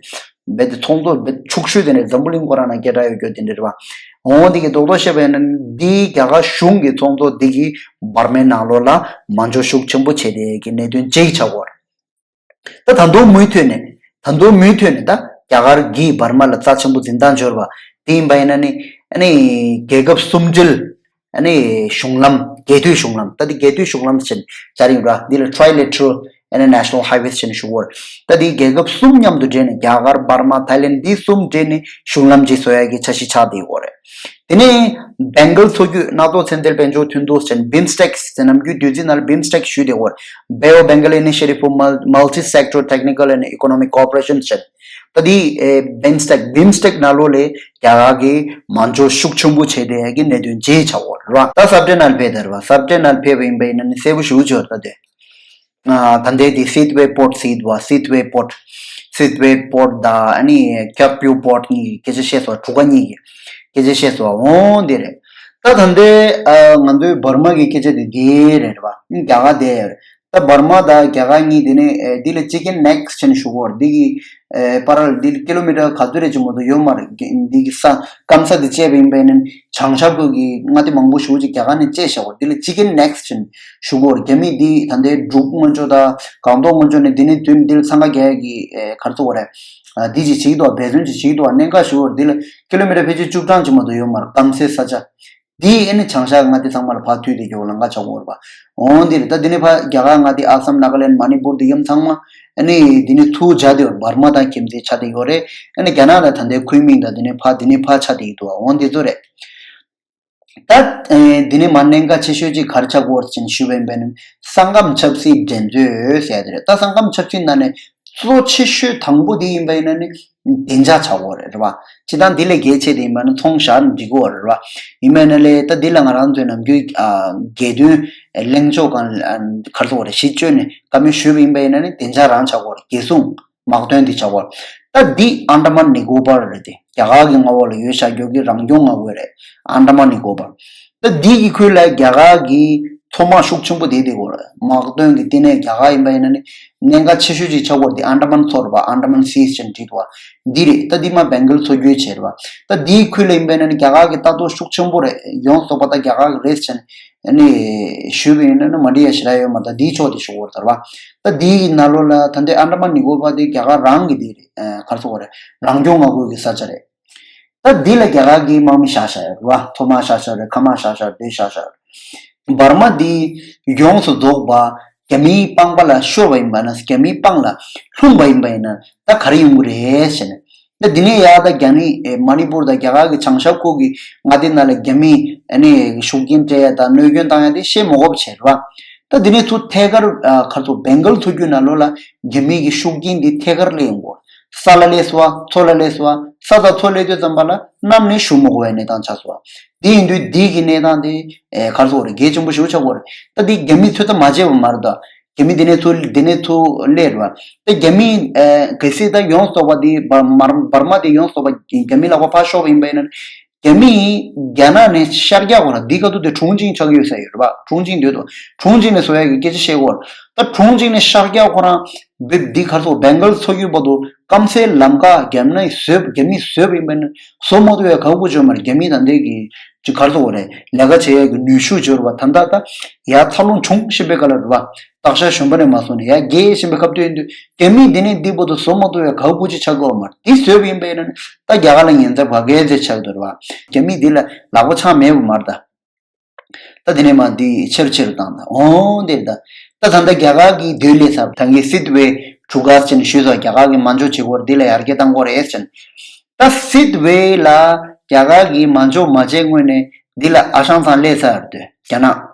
རྦད་དེ་ཚོང་ཚོགས་རྦད་ཕྱུག་ཤོས་དེ་འདྲ། འཛམ་བུ་གླིང་ཁོ་རང་ནང་སྐད་གྲགས་ཡོད་རྒྱུ་དེ་འདྲ་རེད་བ། འོ་འདི་གི་རྡོག་རྡོག་བཤད་པ་ཡིན་ན་འདི་རྒྱ་གར་གཞུང་གི་ཚོང་ཚོགས་འདི་གིས་འབར་མའི་ནང་ལོགས་ལ་མ་འཇོག་ཤུགས་ཆེན་པོ་བྱས་ཏེ་གི་གནད་དོན་གཅིག་ཆགས་ཡོད་རེད། ད་ད་དུང་མུ་མཐུད་ནས་ད་དུང་མུ་མཐུད་ནས་ད་རྒྱ་གར་གྱིས་འབར་མ་ལ་རྩ་ཆེན་པོ་འཛིན་སྟངས་འབྱོར་བ་དེ་ཡིན་པ་ཡིན་ན་ནི། ཨ་ནི་རྒྱལ་ཁབ་གསུམ་འབྲེལ་ཨ་ནི་གཞུང་ལམ། རྒྱལ་སྟོད་གཞུང་ལམ། ད་འདི་རྒྱལ་སྟོད་གཞུང་ལམ་ཟེར་བྱ་རིང་ར། འདི་ལ་Trilateral International Highways ཟེར་ནས་ཞུ་གོ། ད་འདི་རྒྱལ་ཁབ་གསུམ་མཉམ་དུ་འབྲེལ་ནས་རྒྱ་གར་འབར་མ་ཐའི་ལེན་འདི་གསུམ་འབྲེལ་ནས་གཞུང་ལམ་ཅིག་བཟོ་ཡ་གི་འཆར་གཞི་ཆགས་བསྡད་ཡོད་རེད། དེ་ནས་སྦེང་གྷལ་མཚོ་རྒྱུད་སྣ་ཐོག་ཚན་རྩལ་དཔལ་འབྱོར་མཐུན་གཏོགས་ཟེར་ནས་བིམ་སི་ཊེག་ཟེར་ནམ་རྒྱུན་དུས་ཚིགས་ནང་ལ་བིམ་སི་ཊེག་ཞུས་བསྡད་ཡོད་རེད། Bay of Bengal Initiative for Mul- Multi-Sector Technical and Economic Cooperation ཟེར། ད་འདི་ཨེ་བིམ་སི་ཊེག་བིམ་སི་ཊེག་ནང་ལོགས་ལ་རྒྱ་གར་གྱིས་མ་འཇོག་ཤུགས་ཆེན་པོ་བྱས་བསྡད་ཡ་གི་གནད་དོན་གཅིག་ཆགས་ཡོད་རེད་བ། ད་ས་བཀྲའི་ནང་ལ་ཕེབས་ད་རེད་བ། ས་བཀྲའི་ནང་ལ་ཕེབས་པ་ཡིན་པ་ཡིན་ན་ནི་གསལ་པོ་ཞེ་པོ་ཅིག་ཡོད་རེད། ད་དེ་ཨ་ད་ལྟའི་དེ་སིད་ཝེ་པོར་ཊི་ཟེར་གྱི་འདུག་བ། སིད་ཝེ་པོར་ཊི། སིད་ཝེ་པོར་ཊི་དང་ཨ་ནི་ཁེག་པུ་པོར་ཊི་གཉིས་ཀྱི་སྐད་ཆ་བཤད་སོང་། གྲུ་ཁ་གཉིས་ཀྱི་སྐད་ཆ་བཤད་སོང་། འོང་དེ་རེད། ད་ད་ལྟའི་ཨ་ང་ཚོའི་འབར་མ་གི་སྐད་ཆ་དེ་དེ་རེད་བ། རྒྱ་གར་དེ་རེད། ད་འབར་མ་དང་རྒྱ་གར་གཉིས་དེ་ནས་ཨེ་འདི་ལ་ཅི་ཀེན་ནེག་ཟེར་ནས་ཞུ་གོ། འདི་གི་ཨེ་པ་ར་ལེལ་འདི་ལ་ཀི་ལོ་མི་ཊར་ག་ཚོད་རེ་ཅིག་མ་གཏོགས་ཡོད་མ་རེད། འདི་གི་ས་སྐམ་ས་དེ་བཅད་པ་ཡིན་པ་ཡིན་ན་བྱང་ཤར་ཁུལ་གྱི་མངའ་སྡེ་མང་པོ་ཞེ་པོ་ཅིག་རྒྱ་གར་ནས་བཅད་བཞག་གོ། འདི་ལ་ཅི་ཀེན་ནེག་ཟེར་ནས་ཞུ་གོ། རྒྱ་མི་འདི་ད་ལྟའི་འབྲུག་སྔོན་ཆོག་དང་སྒང་ཏོག་སྔོན་ཆོག་ནས་འདི་ནས་མདུན་འདི་ལ་འཚང་ཁ་རྒྱག་ཡ་གི་ཨེ་ག་རེ་ཟེར་དགོས་རེད། ཨ་འདི་ཅིག་བྱེད་ཀྱི་འདུག་བ། འབད་བརྩོན་ཅིག་བྱེད་ཀྱི་འདུག་བ། གནད་འགག་ཞུ་གོ། འདི་ལ་ཀི་ལོ་མི་ཊར་ཕལ་ཆེར་བཅུ་གྲངས་ཅིག་མ་གཏོགས་ཡོད་མ་རེད། སྐམ་སའི་ས་ཆ། འདི་ཨ་ནི་བྱང་ཤར་མངའ་སྡེ་ཚང་མ་ལ་ཕར་མཐུད་དེ་རྒྱུག་ལམ་ཁ་ཆགས་ཀྱི་ཡོད་རེད་པ། འོང་འདི་རེད། ད་འདི་ནས་ཕར་རྒྱ་གར་མངའ་སྡེ་ཨ་སམ་ནཱ་ག་ལེན་མ་ནི་པུར་འདི་ཡམ་ཚང་མ་ཨ་ནི་འདི་ནས་ཚུར་སྦྱར་ཏེ་ཡོད་རེད། འབར་མ་དང་ཁྱིམ་མཚེས་ཆགས་བསྡད་ཡོད་རེད། ཨ་ནི་རྒྱ་ནག་དང་ད་ལྟའི་ཁུན་མིང་དང་འདི་ནས་ཕར་འདི་ནས་ཕར་ཆགས་བསྡད་ཡོད་འདུག་འོང་འདི་ཚོ་རེད། ད་ཨེ་འདི་ནས་མར་གནད་འགག་ཆེ་ཤོས་ཅིག་ག་རེ་ཆགས་ཀྱི་ཡོད་རེད་ཅེས་ཞུས་པ་ཡིན་པ་ཡིན་ན་ས་ཁམས་ཆབ་སྲིད་འགྲན་རྩོད་ཟེར་ཡ་དེ་རེད། ད་ས་ཁམས་ཆབ་སྲིད་ནང་ནས་གཙོ་ཆེ་ཤོས་དང་པོ་འདི་ཡིན་པ་ཡིན་ན་ནི། བདེ་འཇགས་ཆགས་ཡོད་རེད། རེད་བ། སྤྱིར་བཏང་འདི་ལས་གལ་ཆེ་དེ་ཡིན་པ་ན་ཚོང་བཞག་ན་འགྲིག་གི་ཡོད་རེད། རེད་བ། ཡིན་པ་ན་ལས་ད་འདི་ལ་ང་རང་ཚོའི་ནམ་རྒྱུན་ཨ་རྒྱལ་དོན་ལྷན་ཚོགས་སྒང་ཨ་ག་རེ་ཟེར་དགོས་རེད། གཞི་བཅོལ་ནས་བཀའ་མོལ་ཞུས་པ་ཡིན་པ་ཡིན་ན་ནི་བདེ་འཇགས་རང་ཆགས་ཡོད་རེད། རྒྱལ་སྲུང་དམག་དོན་འདི་བྱ་བར། ད་འདི་ཨན་ཌ་མན་ནི་ཀོ་པར་རེད་དེ། རྒྱ་གར་གྱི་མངའ་འོག་ལ་ཡོད་བཞག་རྒྱུ་གི་རང་སྐྱོང་མངའ་ཁུལ་རེད། ཨན་ཌ་མན་ནི་ཀོ་པར། ད་འདི་གི་ཁུལ་ལ་རྒྱ་གར་གྱི་མཚོ་དམག་ཤུགས་ཆེན་པོ་དེ་དེ་གོ་རེད། དམག་དོན་གྱི་བསྟི་གནས། རྒྱ་གར་ཡིན་པ་ཡིན་ན་ནི་གནད་འགག་ཆེ་ཤོས་ཅིག་ཆགས་ཡོད་རེད། དེ་ཨན་ཌ་མན་མཚོ་རེད་པ། ཨན་ཌ་མན་སི་ཟེར་བྲིས་འདུག་བ། འདི་རེད། ད་འདི་མ་བེང་གལ་མཚོ་རྒྱུད་བྱས་རེད་པ། ད་འདིའི་ཁུལ་ལ་ཡིན་པ་ཡིན་ན་ནི་རྒྱ་གར་གྱི་ལྟ་རྟོག་ཤུགས་ཆེན་པོ་རེད། ཡོངས་རྫོགས་པ་ད་རྒྱ་གར་གྱི་རེད་བྱས་ནས། ཨ་ནི་ཞུས་པ་ཡིན་ན་ནི་མ་འགྲིག་ཡ་ཞེ་དྲག་ཡོད་མ་རེད། ད་འདིའི་ཕྱོགས་དེ་ཞུ་དགོས་རེད་ད། རེད་པ། ད་འདིའི་ནང་ལོགས་ལ་ད་ལྟའི་ཨན་ཌ་མན་ནི་ཀོ་པར་དེ་རྒྱ་གར་རང་གི་དེ་རེད། ཨ་ག་རེ་ཟེར་དགོས་རེད། རང་སྐྱོང་མངའ་ཁུལ་གྱི་ས་ཆ་རེད། ད་འདི་ལ་རྒྱ་གར་གྱི་དམག་མི་བཞག་བཞག་ཡོད་རེད་པ། མཚོ་དམག་བཞག་བཞག་ཡོད་རེད། མཁའ་དམག་བཞག་བཞག་ཡོད་རེད། འདི་བཞག་བཞག་ཡོད་རེད། འབར་མ་འདི་ཡོངས་སུ་རྫོགས་པ་རྒྱ་མིའི་པང་པ་ལ་ཤོར་བ་ཡིན་པ་ན། རྒྱ་མིའི་པང་ལ་ལྷུང་བ་ཡིན་པ་ཡིན་ན་ད་ག་རེ་ཡོང་གི་རེད་ཟེར་ནས། ད་འདི་ནས་ཡར་ད་རྒྱ་ནི་ཨེ་མ་ནི་པུར་དང་རྒྱ་གར་གྱི་བྱང་ཤར་ཁུལ་གྱི་མངའ་སྡེ་ནང་ལ་རྒྱ་མིས་ཨ་ནི་ཤུགས་རྐྱེན་སྤྲད་ཡ་དང་གནོད་སྐྱོན་བཏང་ཡ་དེ་བཤད་མ་དགོས་པ་བྱས་རེད་པ། ད་འདི་ནས་ཚུར་ཐད་ཀར་ཨ་ག་རེ་ཟེར། བེང་གལ་མཚོ་རྒྱུད་ནང་ལོགས་ལ་རྒྱ་མིའི་གི་ཤུགས་རྐྱེན་འདི་ཐད་ཀར་སླེབས་ཡོང་གི་ཡོད་རེད། ས་ལ་སླེབས་སོང་བ། མཚོ་ལ་སླེབས་སོང་བ། ས་དང་མཚོ་སླེབས་དུས་ཙམ་པ་ལ་གནམ་ནས་ཞུ་མ་དགོས་པའི་གནས་སྟངས་ཆགས་སོང་བ། དེ་ཡིན་དུས་འདི་གི་གནས་སྟངས་དེ་ཨེ་ག་རེ་ཟེར་དགོས་རེད། གལ་ཆེན་པོ་ཞེ་པོ་ཆགས་ཀྱི་ཡོད་རེད། ད་འདི་རྒྱ་མིས་ཚོད་ལྟ་མ་བྱས་པ་མ་རེད་ད། རྒྱ་མི་འདི་ནས་ཚུར་འདི་ནས་ཚུར་སླེབས་རེད་པ། ད་རྒྱ་མི་ཨ་གལ་སྲིད་ད་ཡོངས་སུ་རྫོགས་པ་འདི་འབར་འབར་འབར་མ་འདི་ཡོངས་སུ་རྫོགས་པ་རྒྱ་མི་ལག་པ་ཕར་ཤོར་བ་ཡིན་པ་ཡིན་ན། རྒྱ་མི་རྒྱ་ནག་ནས་ཤར་རྒྱག་གོ་ར་འདི་ག་དུས་དེ་ཁྲུང་ཆིང་ཆགས་ཀྱི་ཡོད་ས་ཡོད་རེད་པ། ཁྲུང་ཆིང་འདོད་དོ། ཁྲུང་ཆིང་ནས་བཟོ་ཡ་གི་སྐད་ཆ་བཤད་གོ་ར། ད་ཁྲུང་ཆིང་ནས་ཤར་རྒྱག་གོ་ར་འདི་འདི་ག་རེ་ཟེར། བེང་གལ་མཚོ་རྒྱུད་བར་དུ་སྐམ་སའི་ལམ་ཁ་རྒྱ་ནག་གིས་བཟོས། རྒྱ་མིས་བཟོས་པ་ཡིན་པ་ཡིན་ན་བཟོ་མ་ཐུབ་ཡ་ག་གུ་ཅོ་མར། རྒྱ་མི་ད་འདི་གི་ཅིག་ག་རེ་ཟེར་དགོས་རེད། ལས་ཀ་བྱེད་ཡ་གི་ནུས་ཤུགས་ཅོ་ར་བ། ད་ད་ད་ཡ་འཚར་ལོངས་བྱུང་བཞིན་པའི་སྐབས་ལ་རེད་པ། སྟག་ཤར་གཞོན་པ་ནས་མ་སོང་ནས་ཡར་རྒྱས་བཞིན་པའི་སྐབས་དུས་ཡིན་དུས། རྒྱ་མིས་འདི་ནས་འདི་བར་དུ་བཟོ་མ་ཐུབ་ཡ་ག་གུ་ཅི་ཆགས་ཀྱི་ཡོད་མ་རེད། འདི་བཟོས་པ་ཡིན་པ་ཡིན་ན་ད་རྒྱ་གར་ལ་ཉེན་ཚབས་ག་གེ་ཚེ་ཆགས་འདུག་རེད་པ། རྒྱ་མིས་འདི་ལ་ལག་པ་འཆང་མེད་པ་མ་རེད་ད། ད་འདི་ནས་མ་འདི་ཆེ་རུ་ཆེ་རུ་བཏང་ད། འོང་འདིར་ད། ད་ད་ལྟ་རྒྱ་གར་གྱིས་འདོད་ལས་ཚར། ད་གིན་སིད་ཝེ་གྲུ་ཁ་ཅན་ཞུས་སོ། རྒྱ་གར་གྱིས་མ་འཇོག་བྱེད་དགོས་རེད། འདི་ལ་ཡར་རྒྱས་བཏང་དགོས་རེད་ཟེར་ནས། ད་སིད་ཝེ་ལ་རྒྱ་གར་གྱིས་མ་འཇོག་མ་བྱས་སྔོན་ནས་འདི་ལ་ཨ་ཤང་ཚང་སླེབས་ཚར་འདུག་རྒྱ་ནག་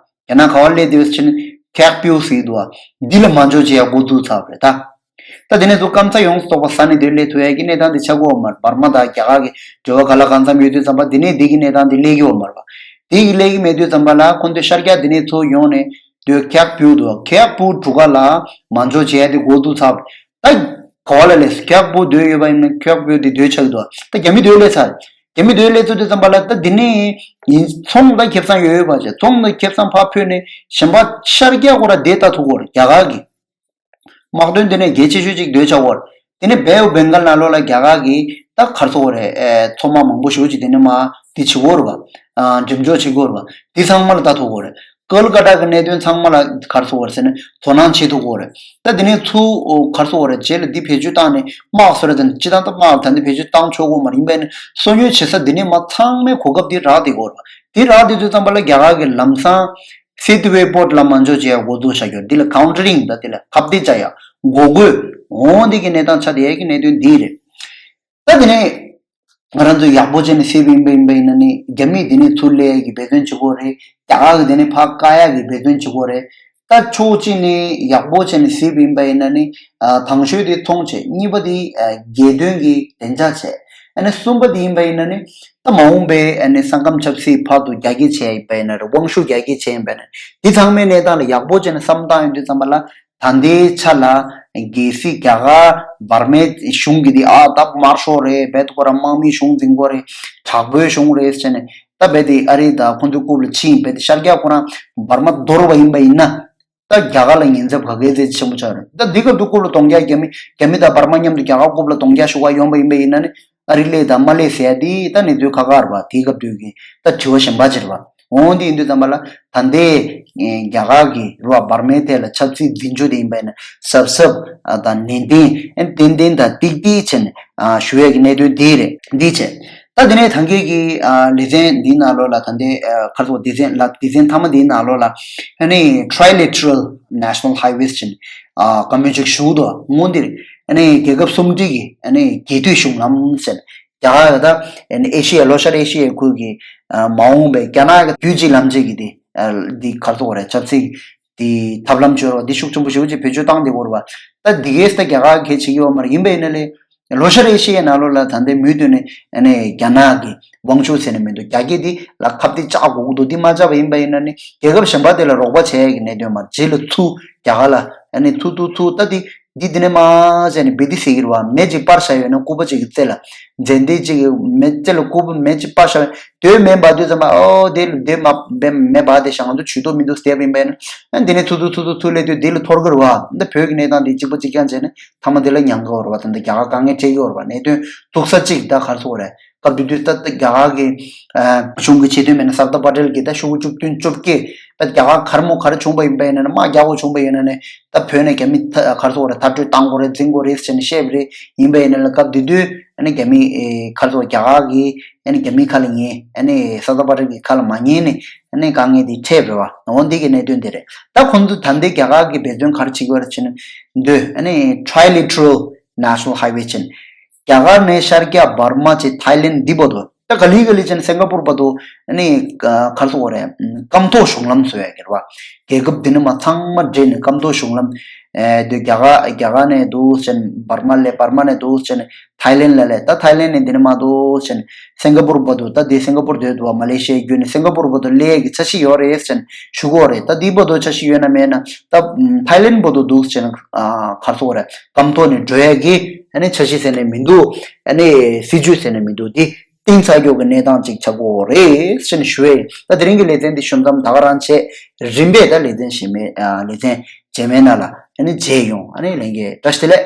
རྒྱ་ནག་ག་བ་སླེབས་འདུག་ཟེར་ན་ཁེག་པིའུ་ཟེར་འདུག་བ། འདི་ལ་མ་འཇོག་བྱེད་ཡ་འགོ་བཙུགས་ཚར་བ་རེད་ད། ད་དེ་ནས་ཚུར་སྐམ་ས་ཡོངས་སུ་རྫོགས་པ་ཟ་ནས་སྡོད་སླེབས་ཐུབ་ཡ་གི་གནས་སྟངས་དེ་ཆགས་ཀྱི་ཡོད་མ་རེད། འབར་མ་དང་རྒྱ་གར་གྱི་འབྲེལ་བ་ག་ལ་གང་འཚམ་ཡོད་དུས་ཙམ་པ་དེ་ནས་འདི་གི་གནས་སྟངས་དེ་སླེབས་ཀྱི་ཡོད་མ་རེད་པ། དེ་གི་སླེབས་ཀྱི་མེད་དུས་ཙམ་པ་ལ་ཁོང་ཚོས་ཤར་རྒྱག་དེ་ནས་ཚུར་ཡོང་ནས་སྡོད། ཁེག་པིའུ་འདུག་ཁེག་པིའུ་གྲུ་ཁ་ལ་མ་འཇོག་བྱས་ཏེ་འགོ་བཙུགས་ཚར། ད་ག་བ་ལ་སླེབས། ཁེག་པིའུ་སྡོད་ཡོད་པ་ཡིན་ན་ཁེག་པིའུ་དེ་སྡོད་ཆགས་འདུག་ད་རྒྱ་མི་སྡོད་སླེབས་ཚར། རྒྱ་མི་སྡོད་སླེབས་ཚར་དུས་ཙམ་པ་ལ་ད་དེ་ནས་ཡིན་ཚོང་དང་ཁེ་བཟང་ཡོད་ཡོད་པ་བྱས། ཚོང་དང་ཁེ་བཟང་ཕར་ཕུད་ནས་གཞན་པ་ཤར་རྒྱག་གོ་ར་བསྡད་ད་ཐུབ་གོ་ར། རྒྱ་གར་གྱི་དམག་དོན་དེ་ནས་གལ་ཆེ་ཤོས་ཅིག་སྡོད་ཆགས་གོ་ར། དེ་ནས་བེ་ཨོ་བེང་གལ་ནང་ལོགས་ལ་རྒྱ་གར་གྱིས་ད་ག་རེ་ཟེར་དགོས་རེད། ཨེ་མཚོ་དམག་མང་པོ་ཞེ་པོ་ཅིག་དེ་ནས་མར་དེ་བྱེད་ཀྱི་ཡོད་རེད་པ། ཨ་འགྲེམས་འཇོག་བྱེད་ཀྱི་ཡོད་རེད་པ། དེ་ཚང་མ་ལ་ལྟ་ཐུབ་ཀྱི་ཡོད་རེད། ཀལ་ཀ་ཏ་གི་གནད་དོན་ཚང་མ་ལ་ག་རེ་ཟེར་དགོས་རེད་ཟེར་ན་དོ་སྣང་བྱེད་ཐུབ་ཀྱི་ཡོད་རེད། ད་དེ་ནས་ཚུར་ག་རེ་ཟེར་དགོས་རེད། རྗེས་ལ་འདི་བེད་སྤྱོད་བཏང་ནས་དམག་བཟོ་ར་ཟེར་ན་སྤྱིར་བཏང་ད་དམག་ད་འདི་བེད་སྤྱོད་བཏང་ཆོག་གི་ཡོད་མ་རེད། ཡིན་པ་ཡིན་ན་སོ་ཉུལ་བྱེད་ས་འདི་ནས་མར་ཚང་མའི་གོ་སྐབས་འདི་རག་བསྡད་ཀྱི་ཡོད་རེད་པ། དེ་རག་བསྡད་དུས་ཙམ་པ་ལ་རྒྱ་གར་གྱིས་ལམ་སང་སི་ཏི་ཝེ་པོར་ལ་མ་འཇོག་བྱེད་ཡ་འགོ་འཛུགས་བྱ་རྒྱུ། འདི་ལ་ཀའུན་ཊ་རིང་། ད་འདི་ལ་ཁ་གཏད་བཅག་ཡ། འགོག་རྒོལ་འོང་འདི་གི་གནས་སྟངས་ཆགས་བསྡད་ཡ་གི་གནད་དོན་འདི་རེད། ད་འདི་ནས་ང་རང་ཚོས་ཡག་པོ་བྱས་ནས་བཤད་པ་ཡིན་པ་ཡིན་པ་ཡིན་ན་ནི་རྒྱ་མིས་འདི་ནས་ཚུར་སླེབས་ཡ་གི་འབད་བརྩོན་བྱེད་ཀྱི་ཡོད་རེད། རྒྱ་གར་གྱིས་འདི་ནས་ཕར་བཀག་ཡ་གི་འབད་བརྩོན་བྱེད་ཀྱི་ཡོད་རེད། ད་ཕྱོགས་གཅིག་ནས་ཡག་པོ་བྱས་ནས་བཤད་པ་ཡིན་པ་ཡིན་ན་ནི་ཨ་དང་ཤོས་དེ་ཚོང་བྱས། གཉིས་པ་དེ་ཨ་རྒྱལ་དོན་གྱི་བདེ་འཇགས་བྱས། ཨ་ནི་གསུམ་པ་དེ་ཡིན་པ་ཡིན་ན་ནི་ད་མ་འོངས་པའི་ཨ་ནི་ས་ཁམས་ཆབ་སྲིད་ཕར་དུ་རྒྱ་སྐྱེད་བྱས་ཡིན་པ་ཡིན་ན་རེད། དབང་ཤུགས་རྒྱ་སྐྱེད་བྱས་ཡིན་པ་ཡིན་ན་རེད། འདི་ཚང་མའི་གནས་སྟངས་ལ་ཡག་པོ་བྱས་ནས་བསམ་བློ་བཏང་ཡོང་དུས་ཙམ་པ་ལ། ད་ལྟའི་ཆ་ལ་གལ་སྲིད་རྒྱ་གར་འབར་མའི་གཞུང་གིས་འདི་ཨ་ད་དམར་ཤོག་རེད། རྦད་དེ་ཁོ་རང་དམག་མིའི་གཞུང་འཛིན་གྱི་ཡོད་རེད། དྲག་པོའི་གཞུང་རེད་ཟེར་ནས་ད་རྦད་དེ་ཨ་རི་དང་ཁོང་ཚོའི་རྐུབ་ལ་ཕྱིན། རྦད་དེ་ཤར་རྒྱག་ཁོ་རང་འབར་མ་འདོར་བ་ཡིན་པ་ཡིན་ན། ད་རྒྱ་གར་ལ་ཉེན་ཚབས་ག་གེ་ཚད་ཆེན་པོ་ཆགས་རེད། ད་འདི་སྐབས་དུས་རྐུབ་ལ་གདོང་རྒྱག་རྒྱ་མི་རྒྱ་མི་དང་འབར་མ་མཉམ་དུ་རྒྱ་གར་རྐུབ་ལ་གདོང་རྒྱག་ཞུ་ག་ཡོང་པ་ཡིན་པ་ཡིན་ན་ནི། ཨ་རི་སླེབས་དང་མ་སླེབས་ཟེར་ཡ་དེ་ད་གནས་ཚུལ་ཁག་ཁག་རེད་པ། དེའི་སྐབས་དུས་ཀྱི་ད་དྲི་བ་གཞན་པ་ཅིག་རེད་པ། འོང་དེ་ཡིན་དུས་ཙམ་པ་ལ་ད་ལྟའི་རྒྱ་གར་གྱི་རེད་པ་འབར་མའི་ཐད་ལ་ཆབ་སྲིད་འཛིན་སྐྱོང་དེ་ཡིན་པ་ཡིན་ན་གཟབ་གཟབ་དང་ནན་ཏན་ཏན་ཏན་དང་ཏིག་ཏིག་བྱས་ནས་ཞུ་ཡས་ཀྱི་གནད་དོན་འདི་རེད། འདི་བྱས། ད་དེ་ནས་ད་གིན་གྱི་ལེ་ཚན་འདིའི་ནང་ལོགས་ལ་ད་ལྟའི་ག་རེ་ཟེར་དགོས། སྡེ་ཚན་ལ་སྡེ་ཚན་མཐའ་མ་འདིའི་ནང་ལོགས་ལ་ཨ་ནི་Trilateral National Highways་བྱས་ནས་བཀའ་མོལ་ཅིག་ཞུ་འདུག་འོང་འདིར། ཨ་ནི་རྒྱལ་ཁབ་སུམ་སྒྲིལ་གྱི་ཨ་ནི་རྒྱལ་མཐུད་གཞུང་ལམ་ཟེར། རྒྱ་གར་ད་ཨ་ནི་ཨེ་ཤི་ཡ་ལྷོ་ཤར་ཨེ་ཤི་ཡའི་ཁུལ་གྱི་ཨ་མ་འོངས་པའི་རྒྱ་ནག་གི་རྒྱུད་གཅིག་ལམ་གཅིག་གི་དེ་ཨ་འདི་ག་རེ་ཟེར་དགོས་རེད། ཆབ་སྲིད་དེ་ཐབས་ལམ་བྱོས་རོགས་འདི་ཤུགས་ཆེན་པོ་ཞེ་པོ་ཅིག་བེད་སྤྱོད་བཏང་བསྡད་ཡོད་རེད་པ། ད་འདི་གས་ད་རྒྱ་གར་གས་བྱེད་ཀྱི་ཡོད་མ་རེད། ཡིན་པ་ཡིན་ན་ལས་ ལོ་ཤ་རེ་ཤི་ཡའི་ནང་ལོགས་ལ་ད་ལྟའི་མུ་མཐུད་ནས་ཨ་ནི་རྒྱ་ནག་གི་དབང་ཤུགས་ཟེར་ནས་མི་འདུག་རྒྱ་སྐད་འདི་ལ་ཁ་གཏད་བཅག་དགོས་ཀྱི་འདུག་འདི་མ་བཅག་པ་ཡིན་པ་ཡིན་ན་ནི་རྒྱལ་ཁབ་གཞན་པ་དེ་ལ་རོགས་པ་བྱེད་ཡ་གི་གནད་དོན་མ་རེད། རྗེས་ལ་ཚུར་རྒྱ་གར་ལ་ཨ་ནི་ཚུར་ཚུར་ཚུར་ད་འདི་འདི་འདི་ནས་མ་བྱས་ནས་བེ་དི་ཟེར་གྱི་རེད་བ། མེ་ཅིག་སྤར་བཞག་ཡོད་ན་སྐུད་པ་ཅིག་གི་རྩེ་ལ་མཛེ་འདི་ཅིག་གི་མེ་རྩེ་ལ་སྐུད་པ་མེ་ཅིག་སྤར་བཞག་དོན་མེད་འབའ་དུས་ཙམ་པ་ཨོ་དེ་ལ་དེ་མ་མེ་འབའ་དེ་ཞག་ང་ཚོ་ཇུས་གཏོགས་མི་འདུག་བསྡད་པ་ཡིན་པས་ན་ཨ་འདི་ནས་ཚུར་ཚུར་ཚུར་ཚུར་ཚུར་སླེབས་དུས་འདི་ལ་འཐོར་གི་རེད་བ། འདི་བོད་ཀྱི་གནས་སྟངས་འདི་གཅིག་པ་གཅིག་རྐྱང་བྱས་ནས་མཐའ་མ་འདི་ལ་ཉམས་དགོས་རེད་བ། ད་འདི་རྒྱ་གར་དཀའ་ངལ་འཕྲད་ཀྱི་ཡོད་རེད་བ། གནད་དོན་ཐུག་ས་གཅིག་ད་ག་རེ་ཟེར་དགོས་རེད། སྐབས་དེ་དུས་ད་ལྟ་རྒྱ་གར་གྱི་ཨ་གཞུང་གི་ཆེས་མཐོའི་མི་སྣ་སར་དར་པ་ཏེལ་གྱིས་ད་ཤོག་གུ་བཅུ་བདུན་བཅོ་བརྒྱད་པ་རྒྱ་གར་གར་མོ་གར་བྱུང་བ་ཡིན་པ་ཡིན་ན་མ་རྒྱག་དགོས་བྱུང་བ་ཡིན་ན་ནི་ད་བོད་ནས་རྒྱ་མི་ད་གར་སོང་བ་རེད། མཐར་སྐྲོད་བཏང་དགོས་རེད་འཛིང་དགོས་རེད་ཟེར་ནས་བཤད་པ་རེད། ཡིན་པ་ཡིན་ན་ལ་སྐབས་དེ་དུས་ཨ་ནི་རྒྱ་མི་ཨེ་གར་སོང་རྒྱ་གར་གྱི་ཨ་ནི་རྒྱ་མི་ཁ་ལ་ཉན་ཨ་ནི་སར་དར་པ་ཏེལ་གྱི་ཁ་ལ་མ་ཉན་ནས་ཨ་ནི་དཀའ་ངལ་དེ་འཕྲད་པ་རེད་བ། འོ་འདི་གི་གནད་དོན་དེ་རེད། ད་ཁོང་ཚོ་ད་ལྟའི་རྒྱ་གར་གྱི་འབད་བརྩོན་ག་རེ་བྱེད་ཀྱི་ཡོད་རེད་ཟེར་ན་འདོད་ཨ་ནི་Trilateral National Highway ཅན། རྒྱ་གར་ནས་ཤར་རྒྱག་འབར་མ་བྱས་ཐའི་ལེན་འདི་བར་དུ་ད་ག་ལེ་ག་ལེ་ཅན་སིང་ག་པུར་བར་དུ་ཨ་ནི་ག་ག་རེ་ཟེར་དགོས་རེད། སྐམ་ཐོག་གཞུང་ལམ་བཟོ་ཡ་གི་རེད་བ། རྒྱལ་ཁབ་འདི་ནས་མར་ཚང་མ་འདྲེས་ནས་སྐམ་ཐོག་གཞུང་ལམ་ཨེ་འདི་རྒྱ་གར་རྒྱ་གར་ནས་འདུག་ཅན་འབར་མ་སླེབས། འབར་མ་ནས་འདུག་ཅན་ཐའི་ལེན་ལ་སླེབས། ད་ཐའི་ལེན་ནས་འདི་ནས་མར་འདུག་ཅན་སིང་ག་པུར་བར་དུ། ད་འདི་སིང་ག་པུར་སྡོད་འདུག་བ། མ་ལེ་ཤི་ཡའི་བརྒྱུད་ནས་སིང་ག་པུར་བར་དུ་སླེབས་ཀྱི་འཆར་གཞི་ཡོད་རེད་ཅན་ཞུ་གི་ཡོད་རེད། ད་འདི་བར་དུ་འཆར་གཞི་ཡོད་ན་མེད་ན་ད་ཐའི་ལེན་བར་དུ་འདུག་ཅན་ག་རེ་ཟེར་དགོས་རེད། སྐམ་ཐོག་ནས་འགྲོ་ཡ་གི་ཨ་ནི་འཆར་གཞི་ཟེར་ནས་མི་འདུག་ཨ་ནི་སྲིད་ཇུས་ཟེར་ནས་མི་འདུག་འདི་གཏིང་ཚ་རྒྱུ་གི་གནས་སྟངས་ཅིག་ཆགས་ཀྱི་ཡོད་རེད་ཟེར་ནས་ཞུ་ཡས་ཡིན། ད་དེ་རིང་གི་ལེ་ཚན་འདི་ཞུ་མཚམས་ད་ག་རང་བྱས། རིམ་པས་ད་ལེ་ཚན་གཞན་པའི་ཨ་ལེ་ཚན་རྗེས་མའི་ནང་ལ་ཨ་ནི་མཇལ་ཡོང་། ཨ་ནི་ལྷན་རྒྱས་བཀྲ་ཤིས་བདེ་ལེགས།